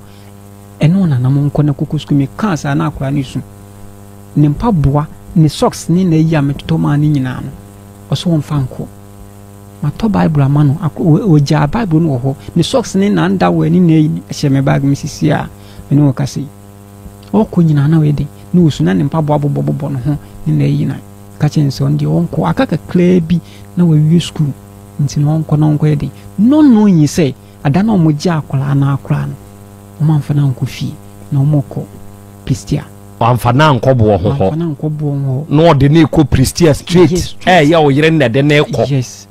Speaker 5: ɛne wo nana mo nkɔ na kɔkɔ sukuu mekaa saa na akwadaa no su. Ne mpaboa, ne socks ne n'ayi a metotɔ maa no nyinaa no, ɔse ɔmfa nkɔ. Matɔ Bible ama no, ɔgyaa Bible no wɔ hɔ. Ne socks ne n'underwear ne n'ayi no hyɛ me bag mu sisi a me ne wo kasa yi. Ɔkɔ nyinaa na ɔyɛ den, na ɔsu na ne mpaboa bobɔbobɔ ne ho ne n'ayi na ka kyerɛ no sɛ ɔno deɛ ɔnkɔ. Aka kakraa bi na wawie sukuu. Nti no ɔnkɔ na ɔnkɔyɛ den. Not knowing sɛ ada no a wɔgye akwadaa no ara koraa no, wɔamfa no ankɔ fie na wɔkɔ Prestea.
Speaker 2: Wamfa no ankɔ boɔ ho hɔ.
Speaker 5: Wamfa no ankɔ boɔ ho hɔ.
Speaker 2: Na ɔde no rekɔ Prestea straight.
Speaker 5: Yes, straight.
Speaker 2: Ɛyɛ wo yere na ɛde no rekɔ.
Speaker 5: Yes.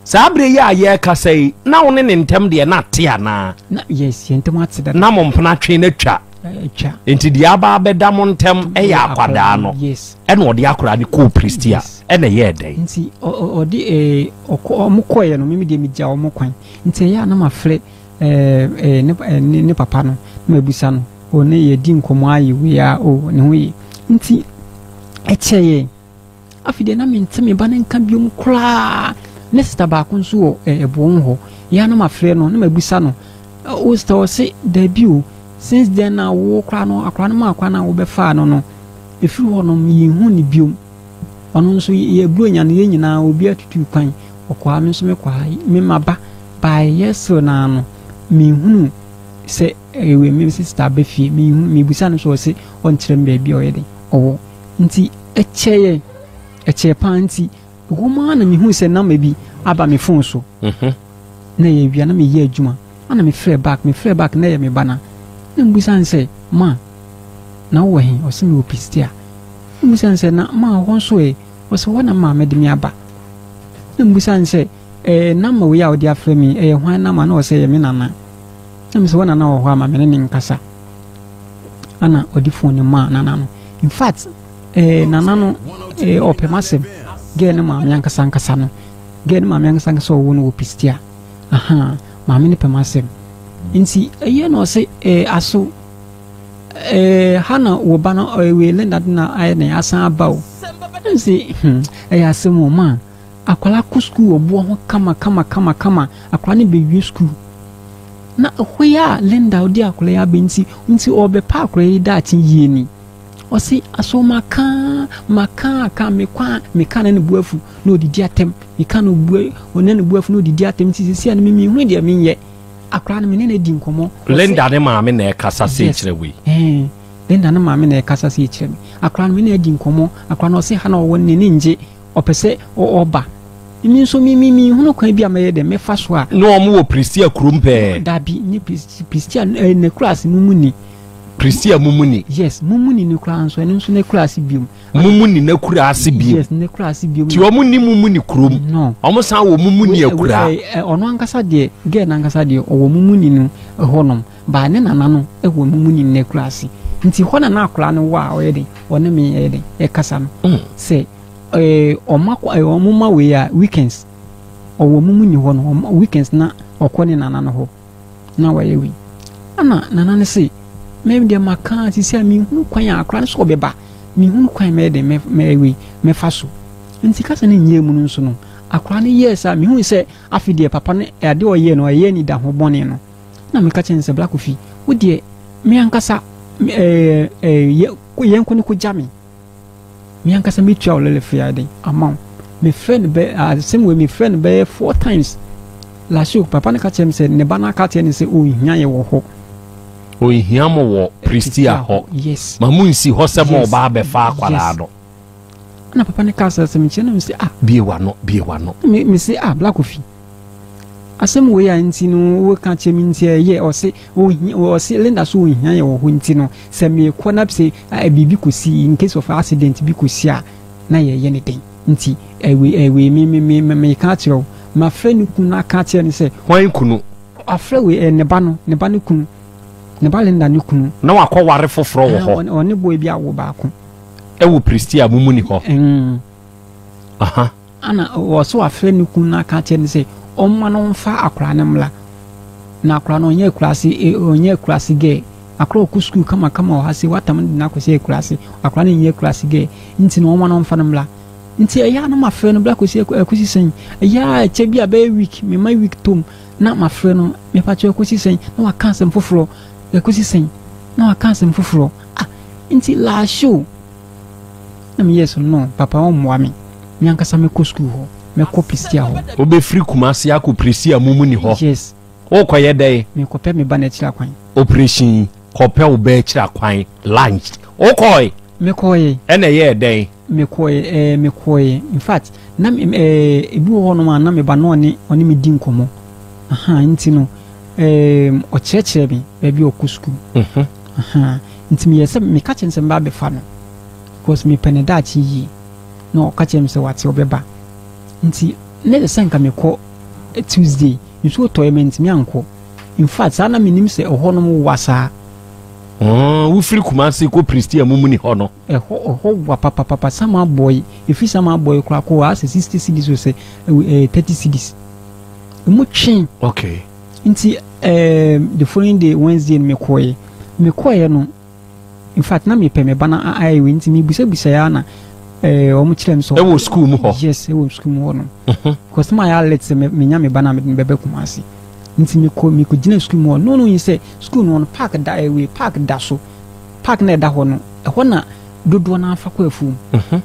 Speaker 2: Saa berɛ yi a yɛrekasa yi, na wo ne ne ntam deɛ na ate anaa?
Speaker 5: Na yes, yɛn ntam ate dada.
Speaker 2: Na mo mpena twe no atwa.
Speaker 5: Atwa.
Speaker 2: Nti deɛ aba abɛda mo ntam yɛ akwadaa no.
Speaker 5: Yes.
Speaker 2: Ɛna ɔde akwadaa no kɔɔ Prestea.
Speaker 5: Yes.
Speaker 2: Ɛna ɛyɛɛ dɛn?
Speaker 5: Nti ɔde ɛɛ ɔkɔ ɔmo kɔɛ no, mimi deɛ megya ɔmo kwan. Nti ɛyɛ a na mafrɛ ɛɛ ɛɛ ne ne papa no na mabisa no, o ne yɛdi nkɔmɔ ayɛ wei a, o ne ho ye. Nti ɛkyɛeɛ. Afei deɛ na mente me ba no nka biom koraa. Ne sista baako nso wɔ ɛboɔ hɔ. Yɛ a na mafrɛ no na mabisa no. O sista ɔse daabi o. Since then na wo koraa no akwadaa no maa kwan a wobɛfaa no no. Ɛfiri hɔ nom yɛnhu no biom. Ɔno nso yɛ Buronya no yɛn nyinaa obi atutu kwan. Ɔkɔ ha me nso mekɔ ha. Me maba by yɛ still naa no menhunu sɛ ɛwɛ me sista aba fie. Menhunu mebisa no so ɔse ɔnkyerɛ me baabi a ɔyɛ den ɔwɔ. Nti ɛkyɛeɛ, ɛkyɛɛ paa nti ɛhɔ mu ara na mehuu sɛ number bi aba me phone so. Na ɛyɛ awia na meyɛ adwuma. Ɛna mefrɛɛ back, mefrɛɛ back na ɛyɛ me ba no a. Na mebisa no sɛ, ma, na wowɔ he? Ɔse mewɔ Pistia. Na mebisa no sɛ, na ma hɔ nso ɛ? Ɔse hɔ na maame de me aba. Na mebisa no sɛ, ɛɛ number wei a wode afrɛ me yi, ɛyɛ hwan number? Na ɔse ɛyɛ me nana. Na mese wo nana wɔ hɔ a ma me ne no nkasa. Ɛna ɔde phone no maa nana no. In fact, eh, nana no eh, ɔpɛ m'asɛm. Girl no maame ankasa ankasa no. Girl no maame ankasa ankasa ɔwɔ no wɔ Pistia. Aha, maame no pɛ m'asɛm. Nti ɛyɛ na ɔse eh, aso eh, ha na wɔ ba no eh, wei Linda de na ayɛ na asan aba o. Nti hmm, ɛyɛ asɛm o ma. Akwadaa kɔ sukuu wɔ boɔ ho kama kama kama kama. Akwadaa no bɛwie sukuu. Na ɛhɔ yi a Linda ɔde akwadaa yi aba nti, nti ɔrebɛpa akwadaa yi daakye yie ni. Ɔse aso maka maka aka mekɔ a meka na ne bu afu na ɔdidi atɛm meka na ɔbu ɔna ne bu afu na ɔdidi atɛm nti sisi a no mimi hunu deɛ menyɛ. Akwadaa no me ne no adi nkɔmmɔ.
Speaker 2: Linda ne maame na ɛkasa sei kyerɛ wei.
Speaker 5: Ɛɛ Linda ne maame na ɛkasa sei kyerɛ me. Akwadaa no me ne no adi nkɔmmɔ. Akwadaa no ɔse ha na ɔwɔ no n'ani ngye. Ɔpɛ sɛ ɔba. Me nso me me menhunu kwan bi a mɛyɛ dɛ mɛfa so a.
Speaker 2: Ne wɔn wɔ Prestea kurom pɛɛ.
Speaker 5: Dabi, nye Prestea eh, n'akuraase Mumuni.
Speaker 2: Prestea Mumuni.
Speaker 5: Yes, Mumuni no koraa nso ɛno nso n'akuraase biom.
Speaker 2: Mumuni n'akuraase biom.
Speaker 5: Yes, n'akuraase biom.
Speaker 2: Ti wɔn ni Mumuni kurom.
Speaker 5: No.
Speaker 2: Wɔn san wɔ Mumuni akuraa.
Speaker 5: Ɔno ankasa deɛ, girl n'ankasa deɛ ɔwɔ Mumuni no hɔ nom. But ne nana no wɔ Mumuni no n'akuraase. Nti hɔ na na akwadaa no wɔ a ɔyɛ den, ɔne me ɛyɛ den ɛkasa no. Sɛ. Eh, ɔma kɔ eh, ɔmo ma wei a weekends ɔwɔ ɔmo mu ni hɔ no ɔmo weekends na ɔkɔ ne nana no hɔ na wayɛ wei ɛna nana no se mɛ deɛ maka sisi a mehunu kwan a akora no so ɔbɛba mehunu kwan mɛyɛ de mɛ wei mɛfa so nti kasa no nyɛ mu no nso no akora no yɛɛ saa mehunu sɛ afi deɛ papa no adeɛ ɔyɛɛ no ɔyɛ ni da ho bɔne no na meka kyerɛ no sɛ Black Kofi wo deɛ me ankasa ɛɛ ɛɛ yɛn kɔ ne kɔ gya me Me ankasa mɛtua wo lele fee ayɛ den ama wo. Mefrɛ no bɛ asɛm wei mefrɛ no bɛyɛ four times. Last week papa no ka kyerɛ me sɛ ne ba no aka kyerɛ no sɛ ɔnhia yɛ wɔ hɔ.
Speaker 2: Ɔnhia mo wɔ Prestea hɔ.
Speaker 5: Yes.
Speaker 2: Ma mo nsi hɔ sɛ mo ba abɛfa akwadaa no.
Speaker 5: Ɛna papa no ka sɛ asɛm kyerɛ no me sɛ ah.
Speaker 2: Bie w'ano bie w'ano.
Speaker 5: Me me sɛ ah Black Kofi. Asɛm wei a nti no woka kyerɛ me nti ɛyɛ ɔse ohia ɔse Linda so ohia yɛ wɔ hɔ nti no sɛ mekɔ na sɛ biribi kɔsi in case of accident bi kɔsi a na yɛyɛ ne den nti ɛwei ɛwei me me me meka akyerɛ wo mafrɛ ne kunu no aka akyerɛ no sɛ
Speaker 2: Hwan kunu?
Speaker 5: Afrɛ wei ɛ ne ba no ne ba no kunu ne ba Linda ne kunu.
Speaker 2: Na wakɔ ware foforɔ wɔ hɔ.
Speaker 5: Ɔne boy bi awo baako.
Speaker 2: Ɛwɔ Prestea mo mu ni hɔ. Aha.
Speaker 5: Ana ɔwɔ sɛ wafrɛ ne kunu no aka akyerɛ no sɛ ɔmma no mfa akwadaa no mmra. Na akwadaa no ɔnyɛ akuraase eh, ɔnyɛ akuraase gɛɛ. Akwadaa ɔkɔ sukuu kamakama wɔ ha sei, watam no de no akɔhyɛ akuraase. Akwadaa no nyɛ akuraase gɛɛ. Nti no ɔmma no mfa no mmra. Nti ɛyɛ a na mafrɛ no bra kɔsi akɔsi sɛn. Ɛyɛ a ɛkyɛ bi a bɛyɛ week, mema week tom na mafrɛ no, mepakyɛ ɛkɔsi sɛn, na waka asɛm foforɔ, ɛkɔsi sɛn, na waka asɛm foforɔ. Ah, nti last show. Na meyɛɛ so no, papa ɔmmoa me. Me ankasa mɛkɔ sukuu hɔ. Mɛkɔ Prestea hɔ.
Speaker 2: Wobɛfiri Kumasi akɔ Prestea Mumuni hɔ?
Speaker 5: Yes.
Speaker 2: Worekɔyɛ dɛn?
Speaker 5: Merekɔpɛ me ba no akyiri akwan.
Speaker 2: Operation Kɔpɛ Wo Ba Akyiri Akwan launched. Wokɔe?
Speaker 5: Mekɔe.
Speaker 2: Ɛna ɛyɛɛ dɛn?
Speaker 5: Mekɔeɛ, ɛɛ, mekɔeɛ. In fact, na me, ɛɛ, ebi wɔ hɔnom a na me ba no ɔne, ɔne me di nkɔmmɔ. Aha, nti no, ɛɛm, ɔkyerɛkyerɛ me baabi a ɔkɔ sukuu.
Speaker 2: Mhm.
Speaker 5: Aha, nti meyɛ sɛ, meka kyerɛ no sɛ mɛba abɛfa no because mepɛ ne daakye yie. Na ɔka kyerɛ me sɛ wate, ɔbɛba. Nti, na ɛsɛ sɛ nka mekɔ Tuesday. Nsuo tɔeɛ, mantumi ankɔ. In fact, saa na mennim sɛ ɛhɔnom wa saa.
Speaker 2: Mm, wofiri Kumasi kɔ Prestea Mumuni hɔ no.
Speaker 5: Ɛhɔ ɛhɔ wa papapapa sama bɔyi efi sama bɔyi koraa kɔ hɔ asɛ 60 cedis o sɛ ɛɛ 30 cedis. Emu twe.
Speaker 2: Okay.
Speaker 5: Nti ɛɛ the following day Wednesday no mekɔɛ mekɔɛ no in fact na mepɛ me ba no ayɛ wei nti mebisabisa ya na ɛɛ wɔn kyerɛ me sɛ.
Speaker 2: Ɛwɔ sukuu mu hɔ.
Speaker 5: Yes ɛwɔ sukuu mu hɔ no. Mhm. Because ma yɛ alert sɛ menya me ba no a mede no bɛbɛ Kumasi. Nti mekɔ mekɔ gyina sukuu mu hɔ no no yi sɛ sukuu no no park da ɛwɛ park da so. Park no a ɛda hɔ no, ɛhɔ na dodoɔ no ara fa kɔ afuom.
Speaker 2: Mhm.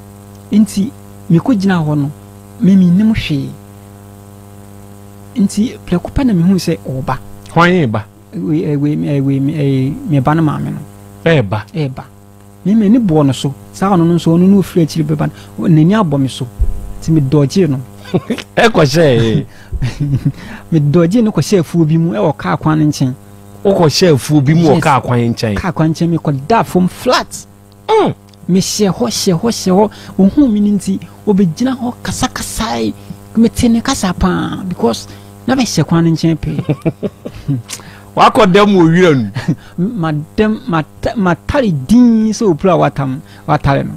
Speaker 5: Nti mekɔgyina hɔ no, me mennim hwee. Nti prɛko pɛ na mehuu sɛ ɔreba.
Speaker 2: Hwan reba?
Speaker 5: Wei, wei, wei, me ba no maame no.
Speaker 2: Ɛreba.
Speaker 5: Ɛreba. Me m'ani bɔɔ no so. Saa ɔno no nso, ɔno no ɔfiri akyiri bɛba no, n'ani abɔ me so. Nti medɔgyee no.
Speaker 2: Ɛkɔhyɛɛ.
Speaker 5: Medɔgyee no kɔhyɛɛ afuo bi mu wɔ kaa kwan no nkyɛn.
Speaker 2: Wokɔhyɛɛ afuo bi mu wɔ kaa kwan nkyɛn?
Speaker 5: Kaa kwan nkyɛn, mekɔdaa fam flat. Mm. Mehyɛ hɔ, hyɛ hɔ, hyɛ hɔ. Ohuu me no nti, obɛgyina hɔ kasakasae. Mete ne kasa paa because na mehyɛ kwan no nkyɛn pɛɛ.
Speaker 2: Wakɔ dam wɔ wira nu.
Speaker 5: Madam, matare din sɛ opura watam, watare no.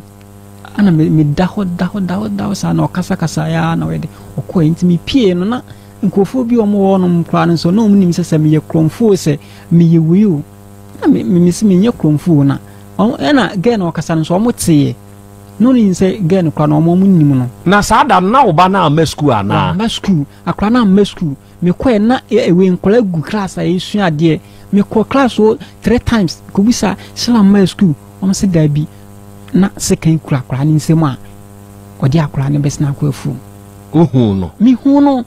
Speaker 5: Ana meda hɔ, da hɔ, da hɔ, da hɔ saa na ɔkasakasa ya na ɔyɛ de ɔkɔɛ nti mepie no na Nkurɔfoɔ bi a wɔwɔ hɔnom koraa no nso, na wɔnim sɛ sɛ meyɛ korɔmfoɔ o, sɛ meyɛ wei o, na me me mese menyɛ korɔmfoɔ o, na wɔn ɛna girl no ɔkasa no nso wɔteeɛ. Na wɔnim sɛ girl no koraa no wɔn wɔn nim no.
Speaker 2: Na saa da no na wo ba no amma sukuu anaa?
Speaker 5: Wamma sukuu, akwadaa no amma sukuu. Mekɔɛ na wei nkwadaa gu class a yɛresua adeɛ. Mekɔɔ class hɔ three times kɔbisa Sheila mmaa sukuu, wɔn se daabi. Na sekan kura akwadaa no nsam a ɔde akwadaa no bɛsena akɔ afuom.
Speaker 2: Wohuu no?
Speaker 5: Mehuu no.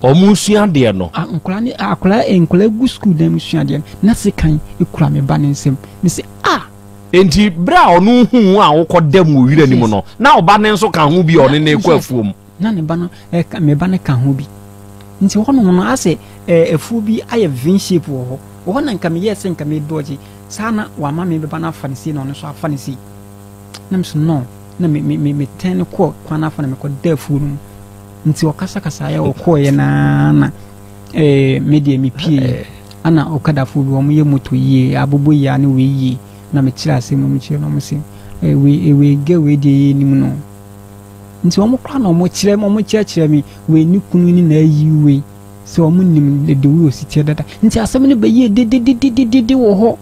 Speaker 2: Wɔresua adeɛ no.
Speaker 5: Nkwadaa ne akwadaa nkwadaa gu sukuu dan mu sua adeɛ no, na sekan kura me ba ne nsam. Mese ah!
Speaker 2: Enti bere a ɔno huu wo a wokɔ dam wɔ wira no mu no, na ɔba no nso ka ho bi a ɔne no rekɔ afuom?
Speaker 5: Na ne ba no ɛka me ba no ka ho bi. Nti hɔnom no asɛ ɛɛ afuo bi ayɛ V shape wɔ hɔ. Wɔ hɔ na nka meyɛɛ sɛ nka medɔgye saa na wama me ba no afa no sei na ɔno nso afa no sei. Na mese no. Na me me me metɛn no kɔɔ kwan no afa na mekɔda afuo no mu nti ɔkasakasaeɛ ɔkɔɔeɛ naa na ɛɛ me deɛ mepieeɛ ana ɔkadafoɔ bi wɔn yɛ moto yie abobɔ yie ne wei yie na mekyerɛ asɛm mu mekyerɛ no wɔn se ɛɛ wei wei gɛ wei deɛ yɛ nim no nti wɔn koraa na wɔn kyerɛ wɔn kyerɛkyerɛ me wei ne kunu ne na ayi wei sɛ wɔn nim de wei osi teɛ dada nti asɛm no bɛyɛ dededededede wɔ hɔ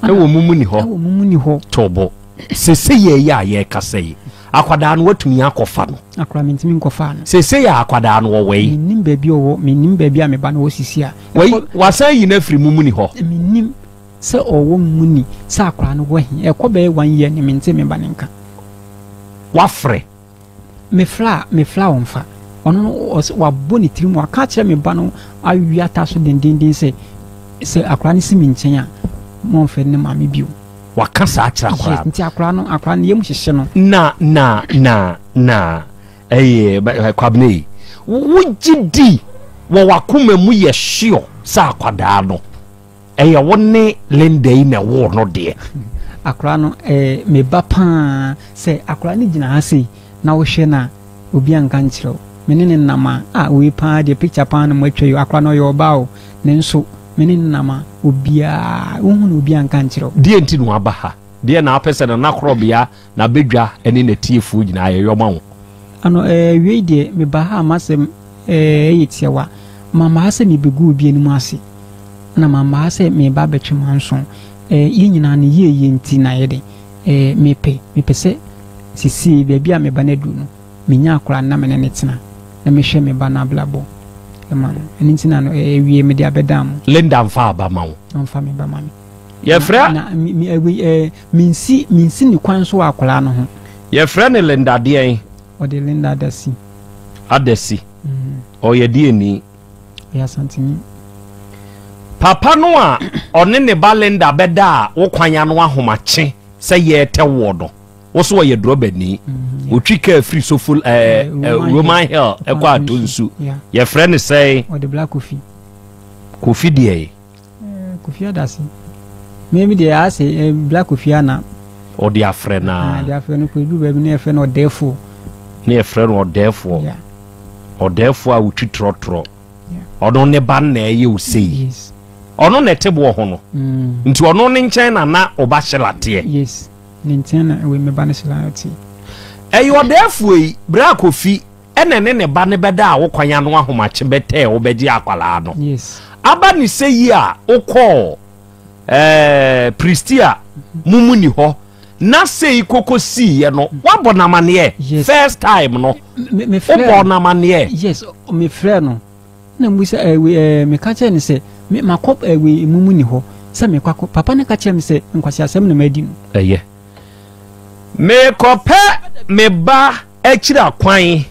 Speaker 2: ɛwɔ mu mu ni hɔ
Speaker 5: ɛwɔ mu mu ni hɔ
Speaker 2: tɔbɔ. Sesei yi a yɛrekasa yi, akwadaa no woatumi akɔfa no?
Speaker 5: Akwadaa mentumi nkɔfaa no.
Speaker 2: Sesei a akwadaa no ɔwɔ yi?
Speaker 5: Mennim baabi a ɔwɔ, mennim baabi a me ba no wɔ sisi a.
Speaker 2: Wai, wasan ayi no afiri mumuni hɔ?
Speaker 5: Mennim sɛ ɔwɔ mumuni, sɛ akwadaa no wɔ he. Ɛkɔ bɛyɛ one year ni mente me ba no nka.
Speaker 2: Woafrɛ?
Speaker 5: Mefrɛ a, mefrɛ a ɔmfa. Ɔno no, ɔsɛ wabɔ ne tirim, waka akyerɛ me ba no awe ata so dendenden sɛ, sɛ akwadaa no si me nkyɛn a, mɔmfrɛ ne maame bio.
Speaker 2: Waka saa akyerɛ akwadaa
Speaker 5: no. Yes, nti akwadaa no, akwadaa no yam hyehye no.
Speaker 2: Na, na, na, na, ɛyɛ, Kwabena yi, wogye di wɔ w'akoma mu yɛ sure sɛ akwadaa no, Ɛyɛ wo ne Linda yi na ɛwoo no deɛ.
Speaker 5: Akwadaa no, ɛɛ me ba paa. Sɛ akwadaa no gyina ha sei na wohwɛ no a, obi anka nkyerɛ wo. Me ne no nam a, ah wei paa deɛ picture paa na moatwa yi o. Akwadaa no ɔyɛ ɔbaa o, nanso me ne no nam a, obiara, wohu no obi anka nkyerɛ wo.
Speaker 2: Deɛ nti na waba ha? Deɛ na wopɛ sɛ Nana Korɔbea, n'abadwa ne n'atiefoɔ nyinaa yɛyɔ ma wo?
Speaker 5: Ano ɛɛ wei deɛ meba ha a m'asɛm ɛɛ yɛ tiawa. Mamma ha sɛ merebɛgu obi anim ase. Na mamma ha sɛ mereba abɛtwe manso. Eh, yɛn nyinaa no yieyie nti na yɛde, eh, mepɛ, mepɛ sɛ seesei baabi a me ba no aduru no, menya akwadaa no na me ne no tena, na mehwɛ me ba no abrabɔ ma no. Ɛno nti na no, eh, awie mede abɛdan mo.
Speaker 2: Linda mfa aba ma wo.
Speaker 5: Ɔmfa me ba ma me.
Speaker 2: Yɛfrɛ.
Speaker 5: Na, na me, me, eh, eh, mensi, mensi ne kwan so wɔ akwadaa no ho.
Speaker 2: Yɛfrɛ no Linda deɛn?
Speaker 5: Ɔde Linda Adasi.
Speaker 2: Adasi. Mm. Ɔyɛ deɛni?
Speaker 5: Ɔyɛ Asanteni.
Speaker 2: Papa no a ɔne ne ba Linda bɛdaa wo kwan ano ahomakye sɛ yɛretɛ woɔ no. Wo so ɔyɛ drɔbani. Ɔtwi kaa firi Sofo ɛɛ Roman Hill ɛkɔ Atonsu. Yɛfrɛ no sɛn?
Speaker 5: Ɔde Black Kofi.
Speaker 2: Kofi deɛ yi?
Speaker 5: Kofi Adase. Mimi deɛ ase Black Kofi ana.
Speaker 2: Ɔde afrɛ no a.
Speaker 5: Ɔde afrɛ no kɔ edu baabi na yɛfrɛ no ɔdɛɛfoɔ.
Speaker 2: Na yɛfrɛ no ɔdɛɛfoɔ. Ɔdɛɛfoɔ a ɔtwi trɔtrɔ. Ɔno ne ba no na ɛyɛ wo sei. Ɔno na ɛte boɔ ho no. Nti ɔno ne nkyɛn na na ɔba Sheila teɛ.
Speaker 5: Yes. Ne nkyɛn na wei me ba no Sheila teɛ.
Speaker 2: Ɛyɛ ɔdɛɛfoɔ yi, Bra Kofi, ɛna ɛne ne ba no bɛdaa wo kwan ano ahomakye bɛtɛɛ wo bɛgye akwadaa no.
Speaker 5: Yes.
Speaker 2: Aba ne sɛ yi a wokɔɔ ɛɛ Pristia mo mu ni hɔ na sei koko siiɛ no, woabɔ no amaneɛ?
Speaker 5: Yes.
Speaker 2: First time no,
Speaker 5: Me, me frɛ
Speaker 2: wobɔɔ
Speaker 5: no.
Speaker 2: no amaneɛ?
Speaker 5: Yes, me frɛ no. Na mbu sɛ ɛɛ wei ɛɛ meka kyerɛ no sɛ me makɔ ɛɛ wei mu mu ni hɔ sɛ mekɔ akɔ papa no ka kyerɛ me sɛ nkwaseasɛm na madi no.
Speaker 2: Ɛyɛ. Merekɔpɛ me ba akyiri akwan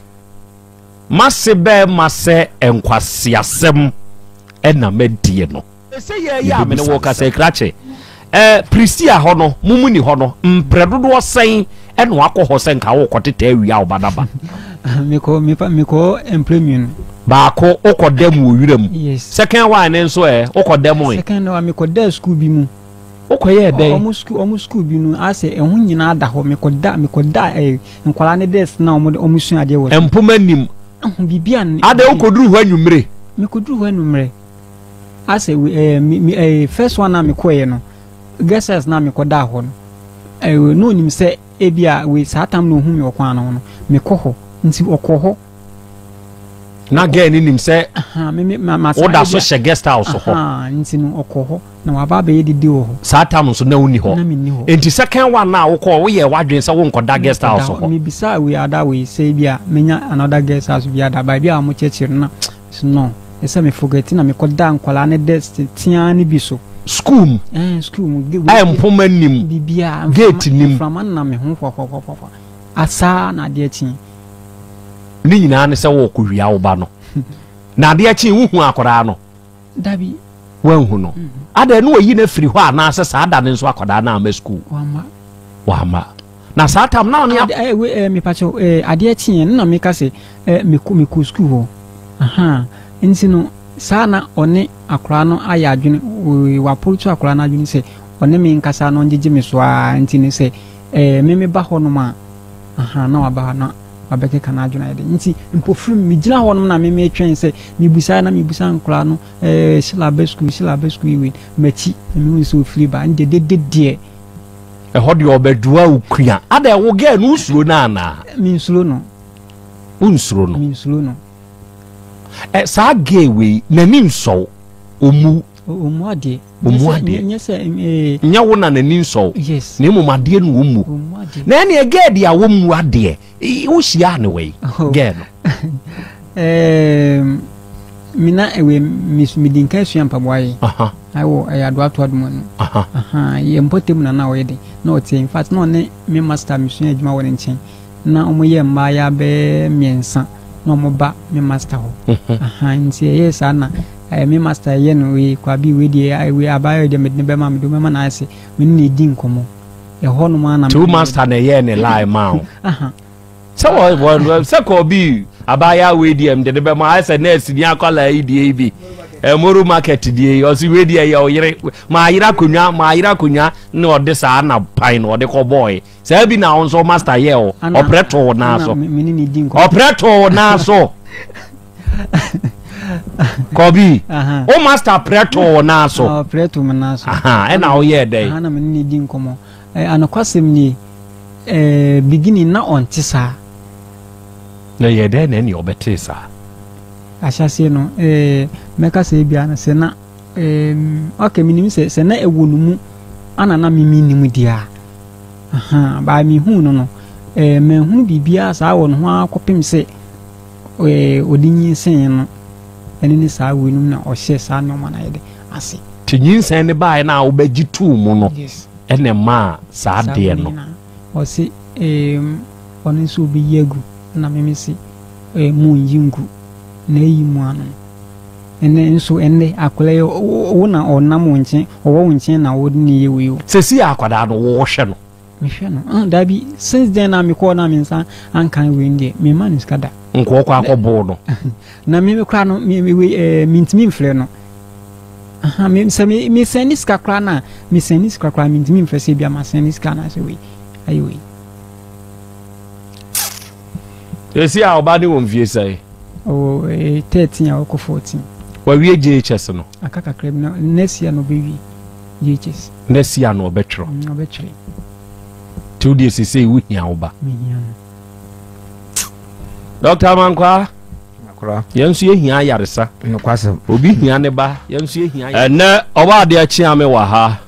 Speaker 2: m'ase bɛɛma sɛ nkwaseasɛm na madie no. Sɛ yɛɛyɛ a me ne wo kasa yi krakye eh, Prisia hɔ no mo mu ni hɔ no mprɛ dodoɔ sɛn ɛna wakɔ hɔ sɛ nka wokɔ tetɛ awia wo ba na ba.
Speaker 5: Mekɔ mepa mekɔ mprɛ mmienu.
Speaker 2: Baako wokɔ dɛm wɔ wira mu.
Speaker 5: Yes.
Speaker 2: Second one ne nso ɛ wokɔ dɛm ɛ.
Speaker 5: Second one mekɔ da school bi mu.
Speaker 2: Wokɔ yɛ dɛn?
Speaker 5: Ɔmo school ɔmo school bi no asɛ ɛho nyinaa da hɔ mekɔ da mekɔ da ɛ nkwadaa ne desk na ɔmo ɔmo sua adeɛ wɔ so.
Speaker 2: Mpoma nim.
Speaker 5: Ɛho biribi a.
Speaker 2: Adɛ wokɔ duru hɔ anwummere?
Speaker 5: Mekɔ duru hɔ anwummere. Asɛ we ɛɛ me me ɛɛ first one a mekɔɛ no guest house na mekɔdaa hɔ no ɛɛ na onim sɛ ebi a we saa tam na ohun mi wɔ kwan no ho no mekɔ hɔ nti ɔkɔ hɔ.
Speaker 2: Na girl no nim sɛ woda so hyɛ guest house hɔ.
Speaker 5: Nti no ɔkɔ hɔ na waba abɛyɛ dede wɔ hɔ.
Speaker 2: Saa tam nso na wonni hɔ.
Speaker 5: Na menni hɔ.
Speaker 2: Nti second one na wokɔ woyɛ w'adwene sɛ wonkɔda guest house hɔ.
Speaker 5: Mebisa wei ada wei sɛ ebi a menya another guest house bi ada baabi a wɔkyerɛkyerɛ no na No, ɛsɛ me forget na mekɔ da nkwadaa ne desk teaa ne bi so.
Speaker 2: School mu.
Speaker 5: Ɛɛ school mu.
Speaker 2: A mpoma nim.
Speaker 5: Bibia.
Speaker 2: Gate nim.
Speaker 5: Mframa nam me ho hwahwahwahwa. Asaa na adeɛ kye.
Speaker 2: Ne nyinaa ne sɛ wɔkɔ wia wo ba no. Na adeɛ kye wohu akwadaa no.
Speaker 5: Dabi.
Speaker 2: Wanhu no. Adɛn na wɔyi no afiri hɔ anaasɛ saa da no nso akwadaa no amma school?
Speaker 5: Wamma.
Speaker 2: Wamma. Na saa tam na ɔne.
Speaker 5: Ade ɛɛ we ɛɛ mepakyɛw ɛɛ adeɛ kyeeɛ no na meka sɛ ɛɛ mekɔ mekɔ sukuu hɔ ahaa nti no saa na ɔne akwadaa no ayɛ adwene oo waporoto akwadaa no adwene sɛ ɔne me nkasa na ɔngyegye me so ara nti no sɛ ɛɛ me meba hɔ nom a ahaa na waba hɔ na wabɛkeka n'adwene ayɛ dɛ nti mpofirim megyina hɔ nom na me metwɛn sɛ mebusa na mebusa nkwadaa no ɛɛ Sheila aba sukuu Sheila aba sukuu wei m'akyi na mehu sɛ ofiri ba ɛnde dede deɛ.
Speaker 2: Ɛhɔ deɛ ɔbɛdwoa wo kua. Adɛn wo girl no wosuro no anaa?
Speaker 5: Mensuro no.
Speaker 2: Wonsuro no?
Speaker 5: Mensuro no.
Speaker 2: Ɛ saa girl wei n'ani nsɔ wo? Ɔmmu.
Speaker 5: Ɔmmu adeɛ.
Speaker 2: Ɔmmu adeɛ.
Speaker 5: Nyɛ sɛ ee.
Speaker 2: Nyɛ wo na n'ani nsɔ wo.
Speaker 5: Yes.
Speaker 2: Na mmom adeɛ na ɔmmu.
Speaker 5: Ɔmmu adeɛ.
Speaker 2: Na ɛneɛ girl deɛ a ɔmmu adeɛ wohyiaa no wei girl no?
Speaker 5: Ɛɛm. Me na ɛwɛ me medi nka sua mpaboa yɛ. Ɛwɔ ɛyɛ adoato adoma no. Yɛ mpɔtam na na ɔyɛ de na ɔte in fact na ɔne me master mesua adwuma wɔ ne nkyɛn na wɔn yɛ mmaayɛ bɛyɛ mmiɛnsa na wɔn ba me master hɔ. Mhm. Nti ɛyɛ saa na ɛyɛ me master ɛyɛ no wei kwabi wei deɛ wei abaayɛ deɛ mede ne bɛma mede bɛma na ayɛ sɛ me ne na edi nkɔmɔ ɛhɔ nom ara na.
Speaker 2: Two master na ɛyɛ ne lie ma o. Sɛ wɔ wɔ sɛ kɔɔ bi abaayewa wei deɛ mede ne bɛma ayɛ sɛ nɛɛse ni akwadaa yi deɛ yi bi ɛmoro market deɛ yi ɔsi wei deɛ yɛ ɔyere maa yere akonnwa maa yere akonnwa na ɔde saa na pan na ɔde kɔ bɔɔe saa bi na nso master yɛ o ɔprɛ too naa so ɔprɛ too naa so kɔbi o master prɛ too naa so
Speaker 5: ɔprɛ too naa so
Speaker 2: ɛna ɔyɛ dɛ
Speaker 5: ɛna mene ne di nkɔmɔ anokwasɛm nie. Eh, beginning na ɔnte saa.
Speaker 2: Na ɛyɛɛ dɛn na ɛnneɛ ɔbɛtee saa?
Speaker 5: Ahyɛaseɛ no, eh, mɛka sɛ ebia no sɛ na, eh, ok, menim sɛ, sɛ na ɛwɔ no mu ana na me mennim deɛ a, aha, baa mehuu no no, eh, manhunu biribiara saa wɔ ne ho ara kɔpem sɛ, eh, ɔde nyinsɛn no, ɛne ne saa weinom na ɔhyɛ saa nneɛma no ayɛ dɛ ase.
Speaker 2: Nti nyinsɛn no baeɛ no a wobɛgye too mu no,
Speaker 5: Yes.
Speaker 2: ɛna ɛmaa saa adeɛ no.
Speaker 5: Ɔse eem ɔno nso ɔbɛyi agu ɛna me mese eh monyi ngu na ayi mu ano no ɛnɛ nso ɛnɛ akwadaa yi wo na ɔnam wo nkyɛn ɔwɔ wo nkyɛn na wode ne yɛ wei o.
Speaker 2: Sɛsi a akwadaa no wohwɛ no.
Speaker 5: Mehwɛ no. Ah, daabi, since then na mekɔɔ na me nsa ankan wei no deɛ, memma no sika da.
Speaker 2: Nkɔɔkɔ akɔboo no.
Speaker 5: Na me koraa no, me, me, wei, eh, mentumi mfrɛ no. Aha, me, sɛ me, mesɛn ne sika koraa no a, mesɛn ne sika koraa, mentumi mfrɛ sɛ ebia masɛn ne sika anaasɛ wei, ayɛ wei.
Speaker 2: Esi a ɔba ne wɔ mfie sɛn?
Speaker 5: Ɔwɔ eh, 13 a ɔkɔ 14.
Speaker 2: Wawie JHS no?
Speaker 5: Aka kakra bi na next year na ɔbɛwie JHS.
Speaker 2: Next year na ɔbɛtwerɛ?
Speaker 5: Mm, ɔbɛtwerɛ.
Speaker 2: Nti wo deɛ sesei wohia wo ba?
Speaker 5: Mehia no.
Speaker 2: Dr. Amankwaa, yɛn nso yɛhia ayaresa.
Speaker 3: Nokwasɛm.
Speaker 2: Obi hia ne ba, yɛn nso yɛhia. Ɛnɛ ɔba adeɛ kyea me wɔ ha.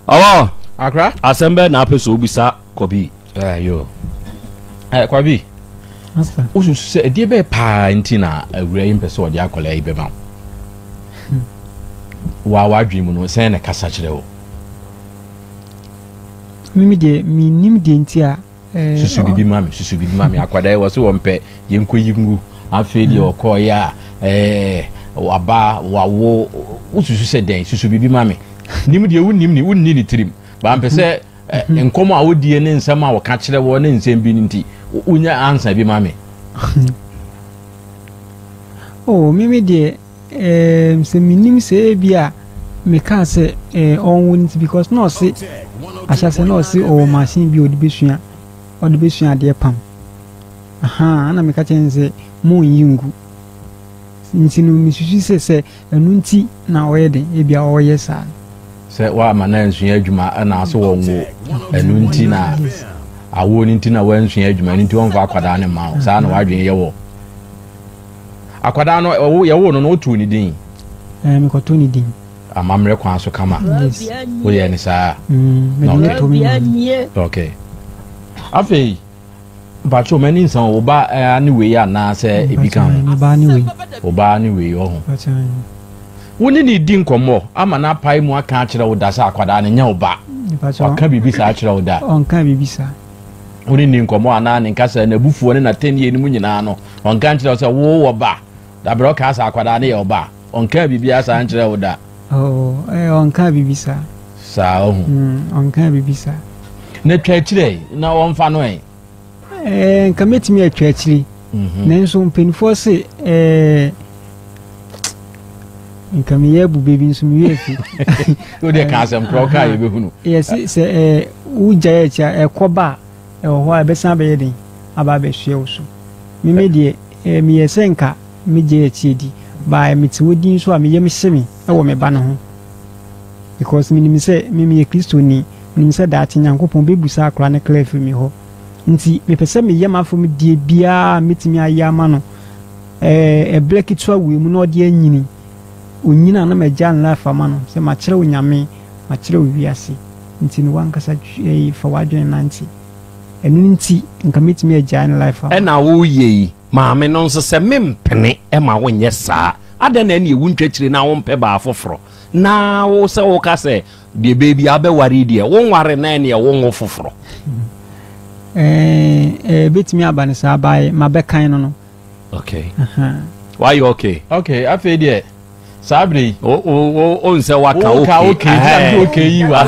Speaker 2: Ɔwɔ.
Speaker 4: Akra.
Speaker 2: Asɛm bɛɛ na apɛ sɛ obisa Kɔbi.
Speaker 4: Ayo. Eh, Kɔbi.
Speaker 5: Master.
Speaker 4: Wosusu sɛ ɛdeɛ bɛyɛ paa nti na awura yi mpɛ sɛ ɔde akwadaa yi bɛma wo? Wa w'adwene mu no sɛn na kasa kyerɛ wo?
Speaker 5: Mimi deɛ mennim deɛ nti a
Speaker 4: eh, susu bibi ma me susu bibi ma me akwadaa yi wɔ so wɔmpɛ yɛnkɔ yi ngu afei deɛ ɔkɔɔyɛ a eh, waba wawo wosusu sɛ dɛn susu bibi ma me nim deɛ wonnim ne wonni ne tirim bampɛ sɛ eh, nkɔm a wodie ne nsɛm a wɔka kyerɛ wɔ ne nsɛm bi no nti wonya ansa bi ma me.
Speaker 5: Oh, mimi deɛ eh, sɛ menim sɛ ebi a mekaa sɛ eh, ɔnwo no nti because na ɔse ahyɛsɛ na ɔse ɔwɔ machine bi a ɔde bɛsua ɔde bɛsua adeɛ pam aha na meka kyerɛ no sɛ monyi ngu nti no mesusu sɛ sɛ Ɛno nti na ɔyɛ den, ebia ɔreyɛ saa no.
Speaker 4: Sɛ woamma no ansua adwuma ɛna so wɔnwo, ɛno nti na awoɔ no nti na wansua adwuma, ɛno nti ɔmfa akwadaa no mma wo. Saa na w'adwene yɛ wɔ akwadaa no, yɛwoo no no wotoo ne din?
Speaker 5: Ɛɛ, mekɔtoo ne din.
Speaker 4: Amammerɛ kwan so kama.
Speaker 5: Yes.
Speaker 4: Woyɛɛ ne saa?
Speaker 5: Mm, mede ne too me maame.
Speaker 4: Okay. Afei, Mpakyɛw m'ani nsa o, wo ba ne wei anaa sɛ ebi ka ho?
Speaker 5: Me ba ne wei.
Speaker 4: Wo ba ne wei ɔho. Wo ne ne di nkɔmmɔ ama no apae mu aka akyerɛ wo da sɛ akwadaa no nyɛ wo ba? Waka biribi saa akyerɛ wo da?
Speaker 5: Ɔnka biribi saa.
Speaker 4: Wo ne ni nkɔmmɔ anaa ne nkasa n'abufuo ne n'atɛnnie no mu nyinaa no ɔnka nkyerɛ wo sɛ wo wɔ ba? Dabrɛ ɔkaa sɛ akwadaa no yɛ wo ba? Ɔnkaa biribiara saa nkyerɛɛ wo da?
Speaker 5: Oh, eh, ɔnkaa biribi saa.
Speaker 4: Saa, ɔhu.
Speaker 5: Mm, ɔnkaa biribi saa.
Speaker 4: Na twa akyire ɛ, na wɔmfa no ɛ?
Speaker 5: Eh, nka mɛtumi atwa akyire. Mm -hmm. Nanso mpanimfoɔ se, eh, nka meyɛ abu baabi nso meyɛ afi.
Speaker 4: Wo deɛ ka asɛm korɔ kaa yɛbɛhunu.
Speaker 5: Yɛse sɛ eh, wogyae akyi a ɛkɔ ba a ɛwɔ hɔ a ɛbɛsan abɛyɛ den aba abɛsoɛ wo so. Meme deɛ eh, meyɛ sɛ nka Megye akyi adi by mete hɔ din nso a me yam hye me wɔ me ba no ho because menim sɛ me meyɛ Kristoni, menim sɛ daakye Nyankopɔn bɛbusa akora no kra afiri me hɔ nti mepɛ sɛ meyɛ m'afam deɛ biara a mɛtumi ayɛ ama no ɛɛ ɛberɛ ketewa wei mu na ɔde anyini, ɔnyini a na magya ne life ama no sɛ makyerɛ wo Nyame, makyerɛ wo wiase nti no wankasa fa w'adwene nante ɛno nti nka mɛtumi agyae ne life ama.
Speaker 2: Ɛna woyɛ yi Maame no nso sɛ mempene ma wonyɛ saa, adɛn na ɛneɛ wontwa akyire na wompɛ baa foforɔ na wo sɛ woka sɛ deɛ bɛɛ biara bɛware yi deɛ wonware na ɛneɛ wonwo foforɔ.
Speaker 5: Ɛɛ ɛbɛtumi aba no saa by mabɛkan no no.
Speaker 2: Okay. Wayɛ okay.
Speaker 4: Okay, afei deɛ saa bere yi.
Speaker 2: O o o o nsɛ waka
Speaker 4: okay. Woka okay nti na mede okay yi wa.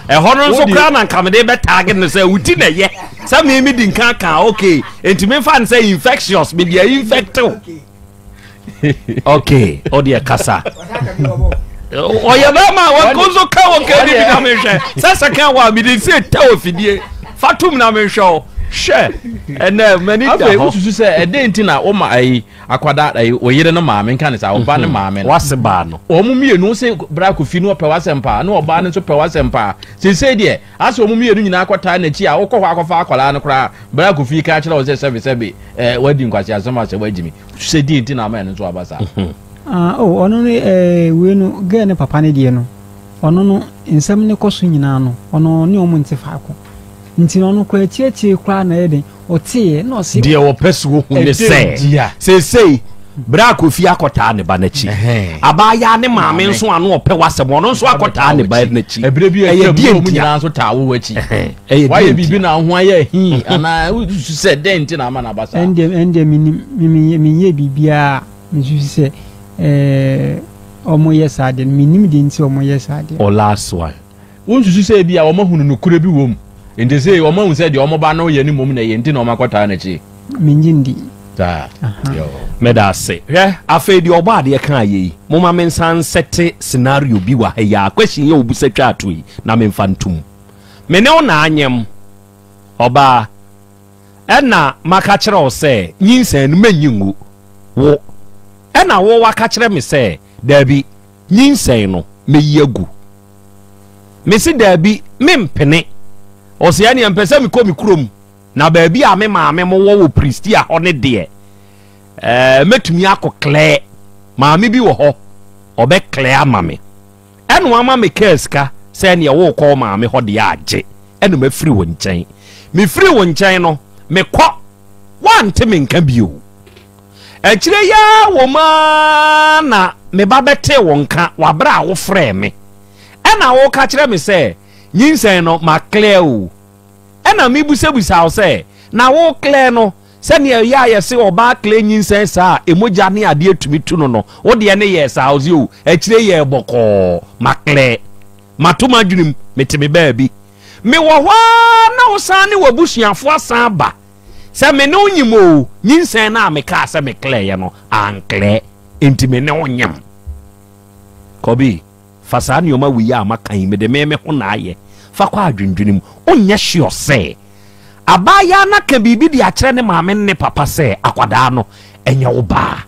Speaker 2: Ɛhɔ no nso koraa na nka mede bɛtaage no sɛ wo ti na ɛyɛ sɛ me me di nka ka okay nti memfa no sɛ infectious mede a infect wo. Okay, ɔdeɛ kasa. Ɔyɛ bɛrima a wɔn nso ka okay ni bi na mehwɛ sɛ sɛ ka wɔ a mede nse tɛ wɔ fidie fa tom na mehwɛ o hwɛ ɛnɛ m'ani da hɔ.
Speaker 4: Afei wosusu sɛ ɛdɛn nti na woma ayi Akwadaa ɛyi eh, oyere no maame nka ne saa ɔba ne mhm. maame no.
Speaker 2: Wase baa no.
Speaker 4: Wɔn mmienu sɛ bra kofi no ɔpɛ w'asɛm paa na ɔbaa no nso pɛ w'asɛm paa seesei deɛ asɛ wɔn mmienu nyinaa akɔtaa n'akyi a wokɔ hɔ akɔfa akwadaa no koraa bra kofi ka kyerɛ wo sɛ sɛbe sɛbe ɛɛ eh, wadi nkwasi asɛm asɛ wagyi mi sɛ deɛ nti na ama ɛno nso aba saa.
Speaker 5: Mhm. Ah, oh, ɔno no ɛɛ eh, wei no gɛɛ ne papa ne deɛ no ɔno no nsɛm ne kɔ so nyinaa no ɔno ne ɔmo nte faako nti no ɔno koraa akyiriakyiri koraa na ɛyɛ den Ɔteeɛ na ɔse.
Speaker 2: Deɛ wɔpɛ sɛ wɔhu ne sɛ, seesei berɛ a Kofi akɔtaa ne ba no akyi, abaayaa ne maame nso ano ɔpɛ w'asɛm, ɔno nso akɔtaa ne ba no akyi.
Speaker 4: Ɛberɛ bi a
Speaker 2: Ɛyɛ
Speaker 4: atwam
Speaker 2: deɛ
Speaker 4: na wɔn
Speaker 2: ntia?
Speaker 4: nyinaa nso taa wo akyi.
Speaker 2: Ɛyɛ deɛ
Speaker 4: Woayɛ
Speaker 2: ntia?
Speaker 4: biribi na wo ho ayɛ ahi anaa wosusu sɛ dɛn nti na ama no aba saa?
Speaker 5: Ɛndeɛ ɛndeɛ mennim, me menyɛ menyɛɛ biribiara a mesusu sɛ ɛɛ wɔyɛ saa adeɛ no, mennim deɛ nti a wɔyɛ saa adeɛ no.
Speaker 2: Or last one.
Speaker 4: Wonsusu sɛ ebia wɔahunu nokorɛ bi wɔ mu, enti sei wɔahu sɛ deɛ wɔn ba no reyɛ no mmom na ɛyɛ nti na wɔakɔtaa n'akyi?
Speaker 5: Mennye nni.
Speaker 4: Saa. Yoo.
Speaker 2: Meda ase. Hwɛ, afei deɛ ɔbɔ adeɛ kaa yɛ yi, momma mensan nsɛte scenario bi wɔ ha yi ara, question yi a wobisa twaa to yi, na memfa ntom. Me ne wo na anyem, ɔbaa, ɛna maka kyerɛ wo sɛ nyinsɛn no mennye ngu wo, ɛna wo waka kyerɛ me sɛ daabi, nyinsɛn no mɛyi agu. Mese daabi, mempene. Ɔse ɛneɛ mpɛ sɛ mekɔ me kurom na baabi a me maame mo wɔ wɔ Pristia hɔ ne deɛ ɛɛ mɛtumi akɔ klɛɛ. Maame bi wɔ hɔ ɔbɛ klɛɛ ama me. Ɛna wama me kaa sika sɛ ɛneɛ wokɔ wo maame hɔ deɛ agye. Ɛna mafiri wo nkyɛn. Mefiri wo nkyɛn no mekɔ woante me nka bio. Akyire yi ara wɔ mu ara na me ba bɛtee wo nka wɔ aberɛ a wofrɛɛ me. Ɛna woka kyerɛ me sɛ, nyinsɛn no ma clear o. Ɛna mebusabusa wo sɛ, na wo clear no, sɛdeɛ ɛyɛ a yɛse ɔbaa clear nyinsɛn saa a emogya ne adeɛ tumi tu no no, wo deɛ ne yɛɛ saa? Ɔse o, akyire yɛɛ bɔkɔɔ, ma clear. Mato m'adwene mu, mete me baabi. Mewɔ hɔ ara na wosan ne w'abusuafoɔ asan aba. Sɛ me ne wo nyim oo, nyinsɛn no a mekaa sɛ me klɛeɛ no, anklɛ, enti me ne wo nyem. Kɔbi, fa saa nneɛma wei a maka yi, mede me me ho na ayɛ, fa kɔ adwendwene mu. Wonyɛ sure sɛ abaayaa no aka biribi de akyerɛ ne maame ne ne papa sɛ akwadaa no, ɛnyɛ wo ba a?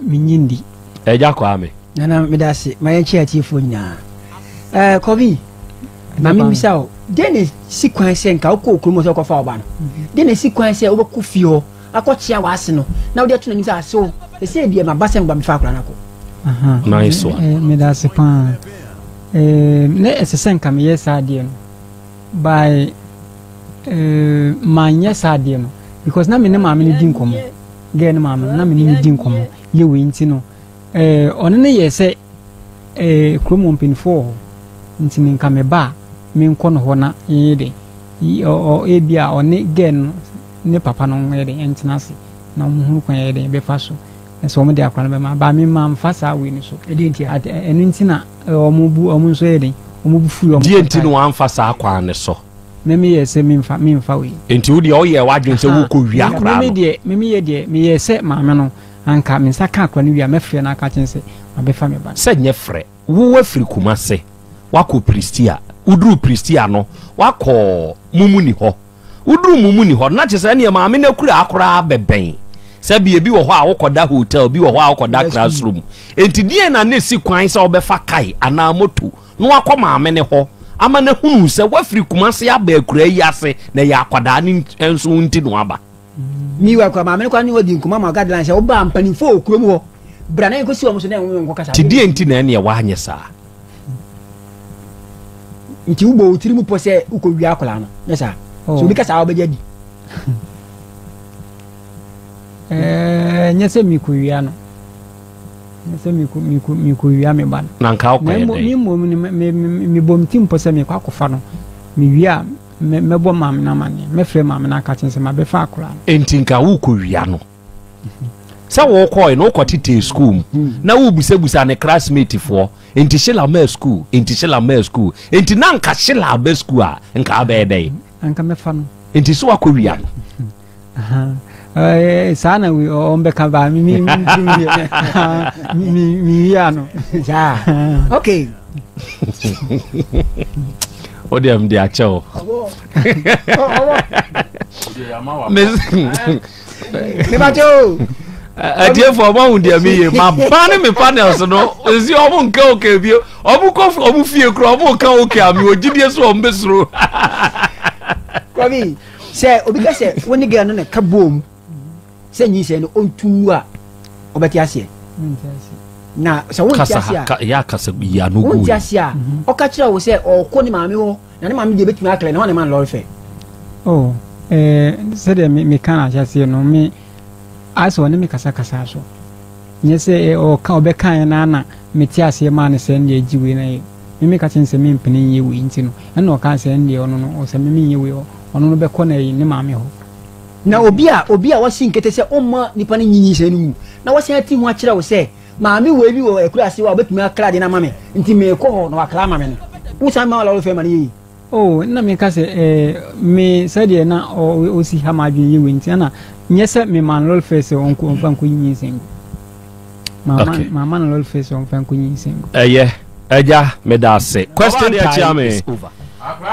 Speaker 5: Mennye nni.
Speaker 2: Agya Kwame.
Speaker 3: Nana meda ase ma yɛnkyɛ atiefoɔ nyinaa. Ɛɛ eh, Kɔbi, ma memmisa wo, dɛn na ɛsi kwan sɛ nka wokɔ kurom sɛ wokɔfa wo ba no? Mhm. Dɛn na ɛsi kwan sɛ wobɛkɔ fie hɔ akɔkyea w'ase no na wode ato n'anim sɛ ase o, ɛsɛ deɛ maba sɛ meba mefa akora no
Speaker 5: akɔ?
Speaker 2: Nice one.
Speaker 5: Eh, meda ase paa. Eh, na ɛsɛ sɛ nka meyɛ saa adeɛ no by eh, manyɛ saa adeɛ no because na me ne maame no di nkɔmmɔ Girl no maame no na me ne no di nkɔmmɔ yɛ wei nti no ɛɛ ɔne no yɛ sɛ ɛɛ kurom wɔ mpanimfoɔ wɔ hɔ nti no nka me ba a menkɔ no hɔ na yɛnyɛ dɛ ɔ ɔ ebi a ɔne girl no ne papa no yɛ dɛ ɛntena ase na wɔn hunu kwan yɛ dɛ bɛfa so na sɛ wɔn de akora no bɛma ba me ma nfa saa wei no so
Speaker 3: ɛdeɛ nti a
Speaker 5: ɛno nti na wɔn bu wɔn nso yɛ dɛ wɔn bu fui wɔn
Speaker 2: Deɛ nti na wɔamfa saa kwan no so?
Speaker 5: Me me yɛ sɛ me nfa me nfa wei.
Speaker 2: Nti wo deɛ ɔyɛ w'adwene sɛ wokɔ wia akora no.
Speaker 5: Me deɛ me me yɛ deɛ me yɛ sɛ maame no anka me nsa ka akora no wie a mɛfrɛ no aka kyɛn sɛ mabɛfa me ba no.
Speaker 2: Sɛ nyɛ frɛ. Wo wafiri Kumase wakɔ Pristia woduru Pristia no wakɔ Mumuni hɔ woduru Mumuni hɔ no na kyerɛ sɛ ɛneɛ maame no akuraa koraa bɛbɛn sɛ bi ebi wɔ hɔ a wokɔda hotel bi wɔ hɔ a wokɔda classroom nti deɛn na na esi kwan sɛ wobɛfa kae anaa moto na wakɔ maame no hɔ ama no ahunu sɛ wafiri Kumase aba akuraa yi ase na ɛyɛ akwadaa no nso nti na waba.
Speaker 3: Meanwhile koraa maame no koraa ne wadi nkɔmmɔ ama guideline sɛ wobaa mpanimfoɔ wɔ kurom hɔ bra na yɛnkɔsi wɔn so na ɛnwo nkɔ kasa.
Speaker 2: Nti deɛ nti na ɛneɛ wanyɛ saa?
Speaker 3: Nti wobɔ wo tiri mu pɔ sɛ wokɔwia akwadaa no nyɛ saa? Oh. Sɛ obi ka saa wobɛgye adi?
Speaker 5: Ɛɛ nyɛ sɛ mekɔwia no. Sɛ mekɔ mekɔ mekɔwia me ba no.
Speaker 2: Na nka wokɔyɛ dɛn?
Speaker 5: Me mmom no me me mebɔ me ti mpo sɛ mekɔ akɔfa no. Mewie a mɛ mɛbɔ maame no amaneɛ. Mɛfrɛ maame no aka kyerɛ no sɛ mabɛfa akwadaa no.
Speaker 2: Enti nka wokɔwia no. Sɛ wokɔe no wokɔtetee sukuu mu na wobusabusa ne classmate foɔ. Enti Sheila maa sukuu, enti Sheila maa sukuu. Enti na nka Sheila aba sukuu a nka abɛyɛ dɛn?
Speaker 5: Anka mɛfa no.
Speaker 2: Enti so wakɔwia no?
Speaker 5: Saa na ɔmbɛka ba mi mi mi mi wia no.
Speaker 3: Saa okay.
Speaker 2: O deɛ mde akyɛ o.
Speaker 3: Mebakyɛ o.
Speaker 2: Atiefo ɔmo ahu deɛ mi yɛ ma ba ne mi panels no esi ɔmo nka oke bio ɔmo kɔ ɔmo fie kura ɔmo nka oke a mi wɔ gyidie so ɔmo bɛ suro.
Speaker 3: Kɔbi. Sɛ obi ka sɛ wo ne girl no na ɛka boom sɛ nyinsɛn no ɔntu ngu a, wobɛte aseɛ? Na sɛ wonte aseɛ a,
Speaker 2: yɛ akasa yi ano gu
Speaker 3: wonte aseɛ a, mhm. ɔka kyerɛ wo sɛ ɔkɔ ne maame hɔ na ne maame deɛ bɛtumi aklɛ na hɔ ne ma no lɔre fɛ.
Speaker 5: Oh, eh, sɛdeɛ meka no ahyɛseɛ no me asɛ ɔne me kasakasa so nyɛ sɛ eh, ɔka ɔbɛkaeɛ no ana mete aseɛ maa no sɛ ɛndeɛ gye wei na yɛ Me meka kyerɛ no sɛ mempene nyɛ wei nti no, ɛna ɔkaa sɛ ɛndeɛ ɔno no, sɛ me menyɛ wei ɔno no bɛkɔ na ne maame hɔ.
Speaker 3: Na obi a obi a wasi nkete sɛ ɔmma nipa no nyi nyinsɛn no ngu, na wasan ati ho akyerɛ wo sɛ, Maame wei bi wɔ akuraase hɔ a ɔbɛtumi akra adeɛ no ama me, nti merekɔ hɔ na wakra ama me no. Wosan ma lɔre fɛ ma no yɛ yie.
Speaker 5: Oh, na meka sɛ, eh, me, sɛdeɛ na ɔsi ha m'adwene yɛ wei nti, ɛna nyɛ sɛ mema no lɔre fɛ sɛ ɔnkɔ ɔmfa nkɔyi nyinsɛn ngu. Mama,
Speaker 2: Okay.
Speaker 5: mama no lɔre fɛ sɛ ɔmfa nkɔyi nyinsɛn ngu.
Speaker 2: Ɛyɛ, agya, meda ase. Question time is over.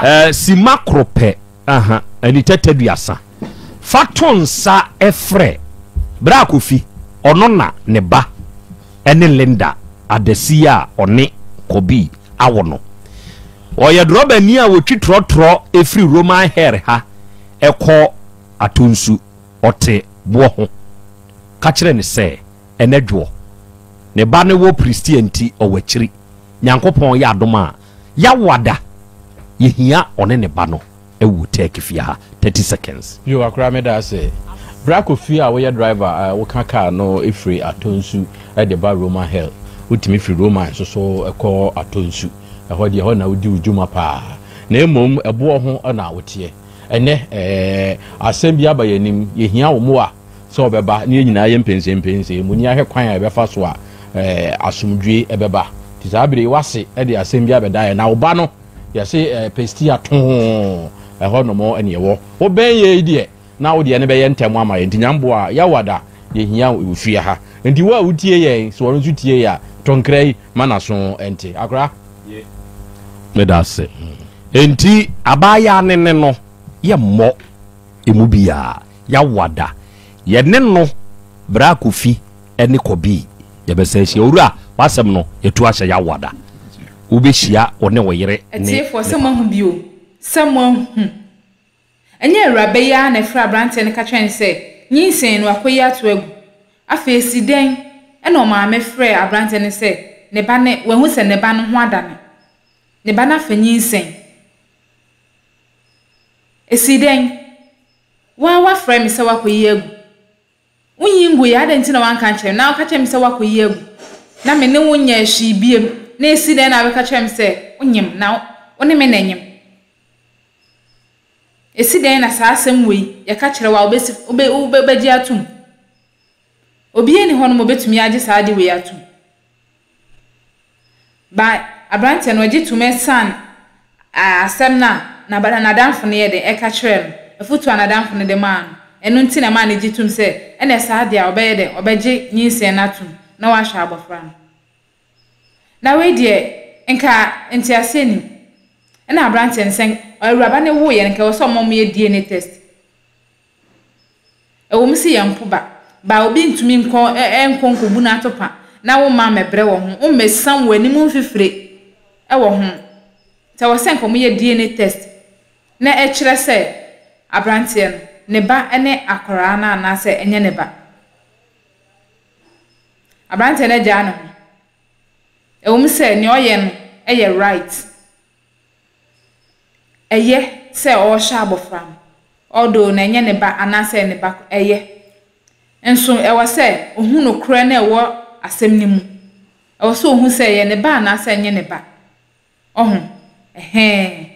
Speaker 2: Eh, sima koro pɛ, aha, ani tɛtɛ duasa. Fa to nsa frɛ Bra Kofi, ɔno na ne ba ne Linda Adasi a ɔne Kobi awo no. Ɔyɛ drɔbani a ɔtwi trɔtrɔ firi Roman Hair ha kɔ Atonsu, ɔte boɔ ho. Ka kyerɛ no sɛ ɛnɛ dwoɔ, ne ba no wɔ Pristia nti ɔwɔ akyiri. Nyankopɔn yɛ adom a, Yawada, yɛhia ɔne ne ba no. Ɛwɔ Turkey fie ha 30 seconds.
Speaker 4: Yo akora meda ase. Bra kɔ fie a woyɛ driver a woka car no firi Atonsu de ba Roman Hill. Wotumi firi Roman nso so kɔ Atonsu. Ɛhɔ deɛ ɛhɔ na wodi wo dwuma paa. Na mmom ɛboɔ ho na woteɛ. Ɛnɛ ɛɛ asɛm bi aba yɛn anim. Yɛhia wo mmoa sɛ wobɛba na yɛn nyinaa yɛ mpɛnsɛmpɛnsɛn mu na yɛahwɛ kwan a yɛbɛfa so a ɛɛ asomdwoe ɛbɛba. Nti saa bere yi w'ase de asɛm bi abɛda yɛn na wo ba no Yɛse eh, Pestia too ɛhɔ nom ɛne ɛwɔ. Wo bɛn yɛ yi deɛ na wo deɛ no bɛyɛ ntɛm ama yɛn nti nyamboa Yawada yɛhia wo wɔ fie ha. Nti wo a wo tie yɛn sɛ ɔno nso tie yɛ a to nkra yi ma naso nte. Akora.
Speaker 2: Ye. Meda ase. Enti abaayaa ne ne no yɛ mmɔ emu biara. Yawada yɛne no Bra Kofi ne Kɔbii yɛbɛsan ahyia. Owura, w'asɛm no, yɛatu ahyɛ Yawada. Wobɛhyia wo ne wo yere ne ne
Speaker 1: Atiefoɔ, sɛ
Speaker 2: papa.
Speaker 1: moahu bio, sɛ moahu. Ɛnyɛ awuraba yi ara na ɛfrɛɛ aberanteɛ no ka kyerɛɛ no sɛ nyinsɛn no akɔyi ato agu. Afei ɛsi dɛn na ɔmaame frɛɛ aberanteɛ no sɛ ne ba no, wahu sɛ ne ba no ho adane, ne ba no afa nyinsɛn. Ɛsii dɛn? Wo ara woafrɛ me sɛ woakɔyi agu. Wonyi nguiɛ, adɛn nti na woanka ankyerɛ me, na woka kyerɛɛ me sɛ woakɔyi agu, na me ne wo nyɛɛ hwee bio, na ɛsi dɛn na wobɛka kyerɛ me sɛ wonyem, na wo ne me na ɛnyem? Ɛsi dɛn na saa asɛm wei yɛka kyerɛ wo a wobɛsi, wobɛ, wobɛgye atom? Obiara nni hɔnom a ɔbɛtumi agye saa ade wei atom. Ba aberanteɛ no, ɔgye tom ɛsiane asɛm no a n'adamfo no yɛ dɛn, ɛka kyerɛɛ no, afotuo a n'adamfo no de maa no. Ɛno nti na ɛmaa no gye tom sɛ, ɛnna saa deɛ a, ɔbɛyɛ dɛn, ɔbɛgye nyinsɛn no atom na wahwɛ abɔfra no. Na wei deɛ, nka nteaseɛ nnim. Ɛnna aberanteɛ no, sɛ awuraba no woeɛ no, nka ɛwɔ sɛ ɔma wɔyɛ DNA test. Ɛwom sɛ yɛmpo ba, ba obi ntumi nkɔ nkɔ nkɔbu no atopa na wo mma mmɛbrɛ wɔ ho, wommɛsam w'anim mfifire wɔ ho. Nti ɛwɔ sɛ nka wɔyɛ DNA test na ɛkyerɛ sɛ aberanteɛ no, ne ba ne akwadaa no anaasɛ ɛnyɛ ne ba. Aberanteɛ no agyaa ne ho. Ɛwom sɛ nea ɔyɛ no yɛ right. Ɛyɛ sɛ ɔrehyɛ abɔfra no, although na ɛnyɛ ne ba anaasɛ ɛyɛ ne ba, ɛyɛ. Nso ɛwɔ sɛ ɔhu nokorɛ no a ɛwɔ asɛm no mu. Ɛwɔ sɛ ɔhu sɛ ɛyɛ ne ba anaasɛ ɛnyɛ ne ba. Ɔho? Ɛhɛɛ.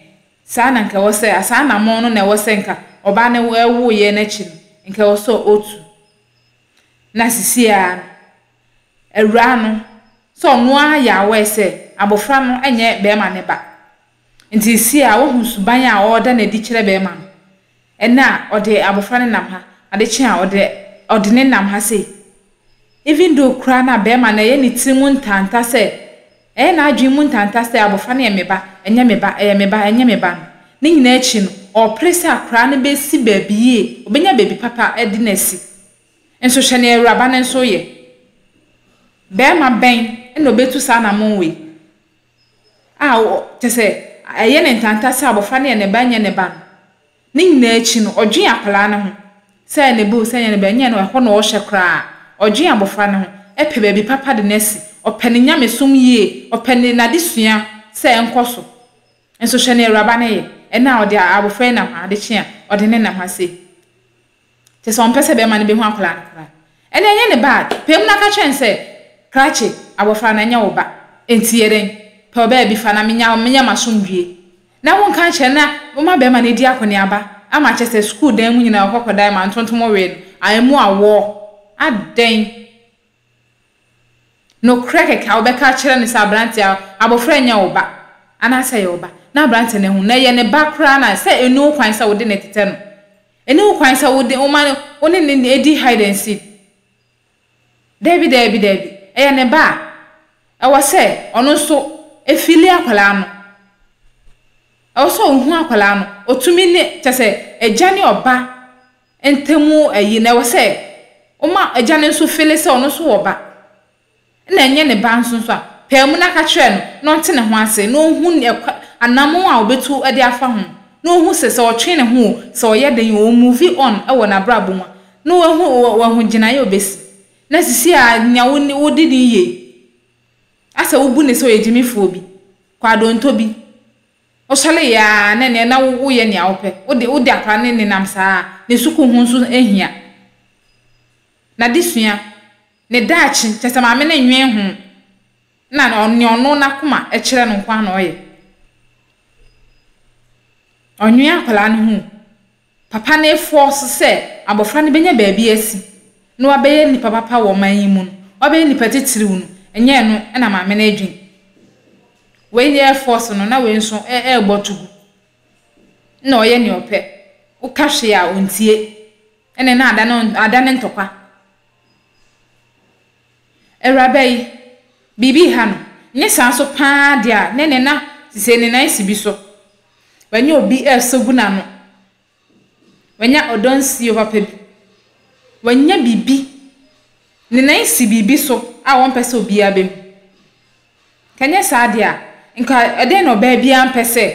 Speaker 1: Saa na nka ɛwɔ sɛ, saa anammɔn no na ɛwɔ sɛ nka ɔbaa no woeɛ no akyi no, nka ɛwɔ sɛ ɔtu. Na seesei ara no, awuraa no, sɛ ɔno ara yɛ aware sɛ abɔfra no nyɛ barima no ba. Nti seesei a wahu suban a ɔreda no adi kyerɛ barima no. Ɛnnɛ a ɔde abɔfra no nam ha, ade kye a ɔde ɔde ne nam ha sei. Even though koraa no a barima no ɛyɛ ne tiri mu ntanta sɛ, ɛyɛ n'adwene mu ntanta sɛ abɔfra no yɛ me ba, ɛnyɛ me ba, ɛyɛ me ba, ɛnyɛ me ba no, ne nyinaa akyi no, ɔrepere sɛ akwadaa no bɛsi baabi yie, ɔbɛnya baabi papa de no asi. Nso hwɛ nea awuraba no nso reyɛ. Barima bɛn na ɔbɛtu saa anammɔn wei a kyerɛ sɛ ɛyɛ no ntanta sɛ abɔfra no yɛ ne ba nyɛ ne ba no? Ne nyinaa akyi no, ɔdwen akwadaa no ho sɛ ɛyɛ ne ba o, sɛ ɛnyɛ ne ba, ɛnyɛ no, ɛhɔ na ɔhwɛ koraa. Ɔdwen abɔfra no ho, pɛ baabi papa de no asi, ɔpɛ ne nyamesom yie, ɔpɛ ne n'adesua sɛ ɛnkɔ so. Nso hwɛ nea awuraba no yɛ, ɛnnɛ a ɔde abɔfra yi nam ha, ade kye a, ɔde no nam ha sei. Kyerɛ sɛ ɔmpɛ sɛ bɛrima no bɛhu akwadaa no koraa. Ɛnna ɛnyɛ ne ba a, pae mu na ka kyerɛ no sɛ, Krakye, abɔfra no, ɛnyɛ wo ba. Enti yɛ dɛn? Pɛ ɔbaa bi fa na menya menya m'asomdwoeɛ. Na wonka nkyerɛ no na woma bɛrima no adi akɔneaba ama kyerɛ sɛ sukuu dan mu nyinaa ɔkɔ kɔdae ma ntontom wee no, a emu awɔ. Adɛn? Nokorɛ kɛkɛ a wobɛka akyerɛ no sɛ aberanteɛ, abɔfra nyɛ wo ba. anaasɛ ɛyɛ wo ba? Na aberanteɛ no ahu. Na ɛyɛ ne ba koraa no a, sɛ ɛnni wo kwan sɛ wode no tetɛ no. Ɛnni wo kwan sɛ wode woma no wo ne no di hide and seek. Dabi, dabi, dabi. Ɛyɛ ne ba a, ɛwɔ sɛ ɔno nso fili akwadaa no. Ɛwɔ sɛ ɔhu akwadaa no. Ɔtumi ne, kyerɛ sɛ, agya ne ɔba ntam ayi no, ɛwɔ sɛ woma agya no nso fili sɛ ɔno nso wɔ ba. na ɛnyɛ ne ba nso nso a, pae mu na ka kyerɛ no na ɔnte ne ho ase, na ɔnhu ɛkwa, anammɔn a ɔbɛtu de afa ho, na ɔnhu sɛ, sɛ ɔtwe ne ho o, sɛ ɔyɛ dɛn o, ɔmove on wɔ n'abrabɔ mu a, na wahu, wahu gyinaeɛ a ɔbɛsi. Na sisi a nea wo ne, wodi no yie yi, asɛ wobu no sɛ ɔyɛ gyimifoɔ bi, kwaadɔntɔ bi, wosɔreeɛ ara na ɛneɛ na woyɛ nea wopɛ, wode, wode akwadaa no nenam saa, ne sukuu ho nso hia, n'adesua. Ne daakye, kyerɛ sɛ maame no nnwen ho, na nea ɔno n'akoma kyerɛ no nko ara na ɔyɛ. Ɔnnwen akwadaa no ho. Papa no efɔɔso sɛ abɔfra no bɛnya baabi asi na wabɛyɛ nipa papa wɔ ɔman yi mu no, wabɛyɛ nipa titiriw no, ɛnyɛ ɛno na maame no redwen. Wei yɛ ɛfɔɔso no na wei nso ɛrebɔ to gu. Na ɔyɛ nea ɔpɛ. Woka hwee a ɔntie. Ɛnna na ada ne ntɔkwa. Awuraba yi, biribi reha no. Nyɛ saa nso pa ara deɛ a, na ɛnneɛ na sesei ne nan si bi so. Wanya obi resɔ gu n'ano. Wanya ɔdɔ nsuo papa bi. Wanya biribi. Ne nan si biribi so a ɔmpɛ sɛ obiara bɛhu. Nka ɛnyɛ saa deɛ a, nka ɛdɛn na ɔbaa biara mpɛ sɛ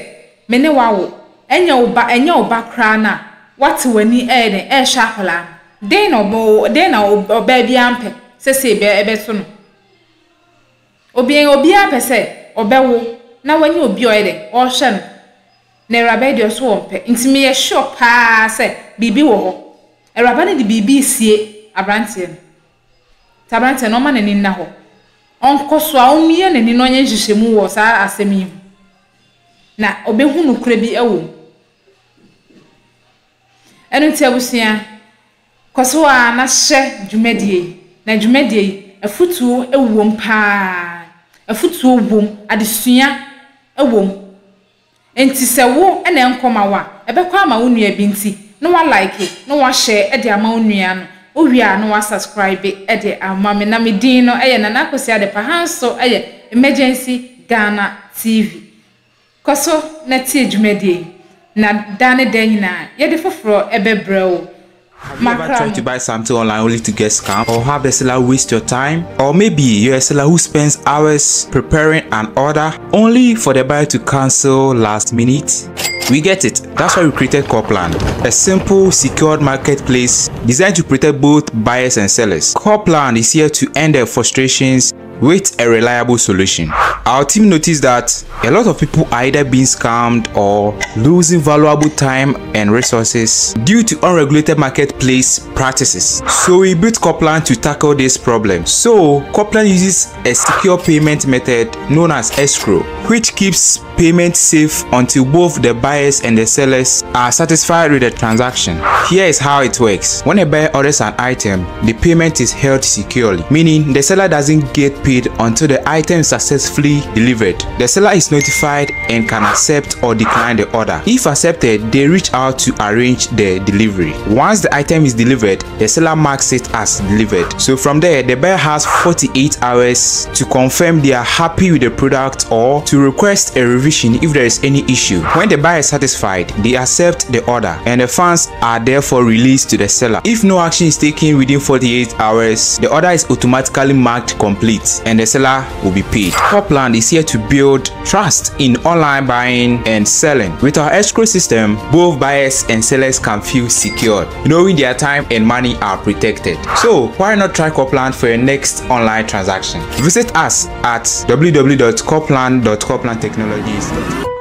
Speaker 1: me ne wo awo, ɛnyɛ wo ba, ɛnyɛ wo ba koraa no a, woate w'ani ɛyɛ dɛn ɛrehwɛ akwadaa no. Dɛn na ɔbɔ, dɛn na ɔbaa biara mpɛ sɛ sei bɛ, ɛbɛto no. Obi, obiara pɛ sɛ ɔbɛwo na wanya obi a ɔyɛ dɛn, ɔrehwɛ no. Na awuraba yi deɛ ɔso ɔmpɛ. Nti meyɛ sure paa sɛ biribi wɔ hɔ. Awuraba no de biribi resie aberanteɛ no. Nti aberanteɛ no ɔmma n'ani nna hɔ. Ɔnkɔ so ara ɔmmia n'ani na ɔnyɛ nhwehwɛmu wɔ saa asɛm yi ho, na ɔbɛhu nokorɛ bi wɔ mu. Ɛno nti abusua, kɔ so ara na hyɛ dwumadie yi, na dwumadie yi, afutuo wom pa ara. Afutuo wom, adesua wom. Enti sɛ wo na ɛnkɔ ma wo a, ɛbɛkɔ ama wo nua bi nti na wa like na wa share de ama wo nua no, wo wie a na wa subscribe de ama me. Na me din no yɛ Nana Akosua Adepa, ha nso yɛ Emergency Ghana TV. Kɔ so na tie dwumadie yi, na da ne da nyinaa yɛde foforɔ bɛbrɛ wo.
Speaker 6: Have you ever tried to buy something online only to get scammed or have the seller waste your time? Or maybe you're a seller who spends hours preparing an order only for the buyer to cancel last minute? We get it. That's why we created Corplan, a simple, secured marketplace designed to protect both buyers and sellers. Corplan is here to end their frustrations with a reliable solution. Our team noticed that a lot of people are either being scammed or losing valuable time and resources due to unregulated marketplace practices. So we built Coplan to tackle this problem. So Coplan uses a secure payment method known as escrow, which keeps payment safe until both the buyers and the sellers are satisfied with the transaction. Here is how it works. When a buyer orders an item, the payment is held securely, meaning the seller doesn't get paid until the item is successfully delivered. The seller is notified and can accept or decline the order. If accepted, they reach out to arrange the delivery. Once the item is delivered, the seller marks it as delivered. So from there, the buyer has 48 hours to confirm they are happy with the product or to request a revision if there is any issue. When the buyer is satisfied, they accept the order and the funds are therefore released to the seller. If no action is taken within 48 hours, the order is automatically marked complete and the seller will be paid. Copland is here to build trust in online buying and selling. With our escrow system, both buyers and sellers can feel secured, knowing their time and money are protected. So why not try Copland for your next online transaction? Visit us at www.copland.coplandtechnologies.com.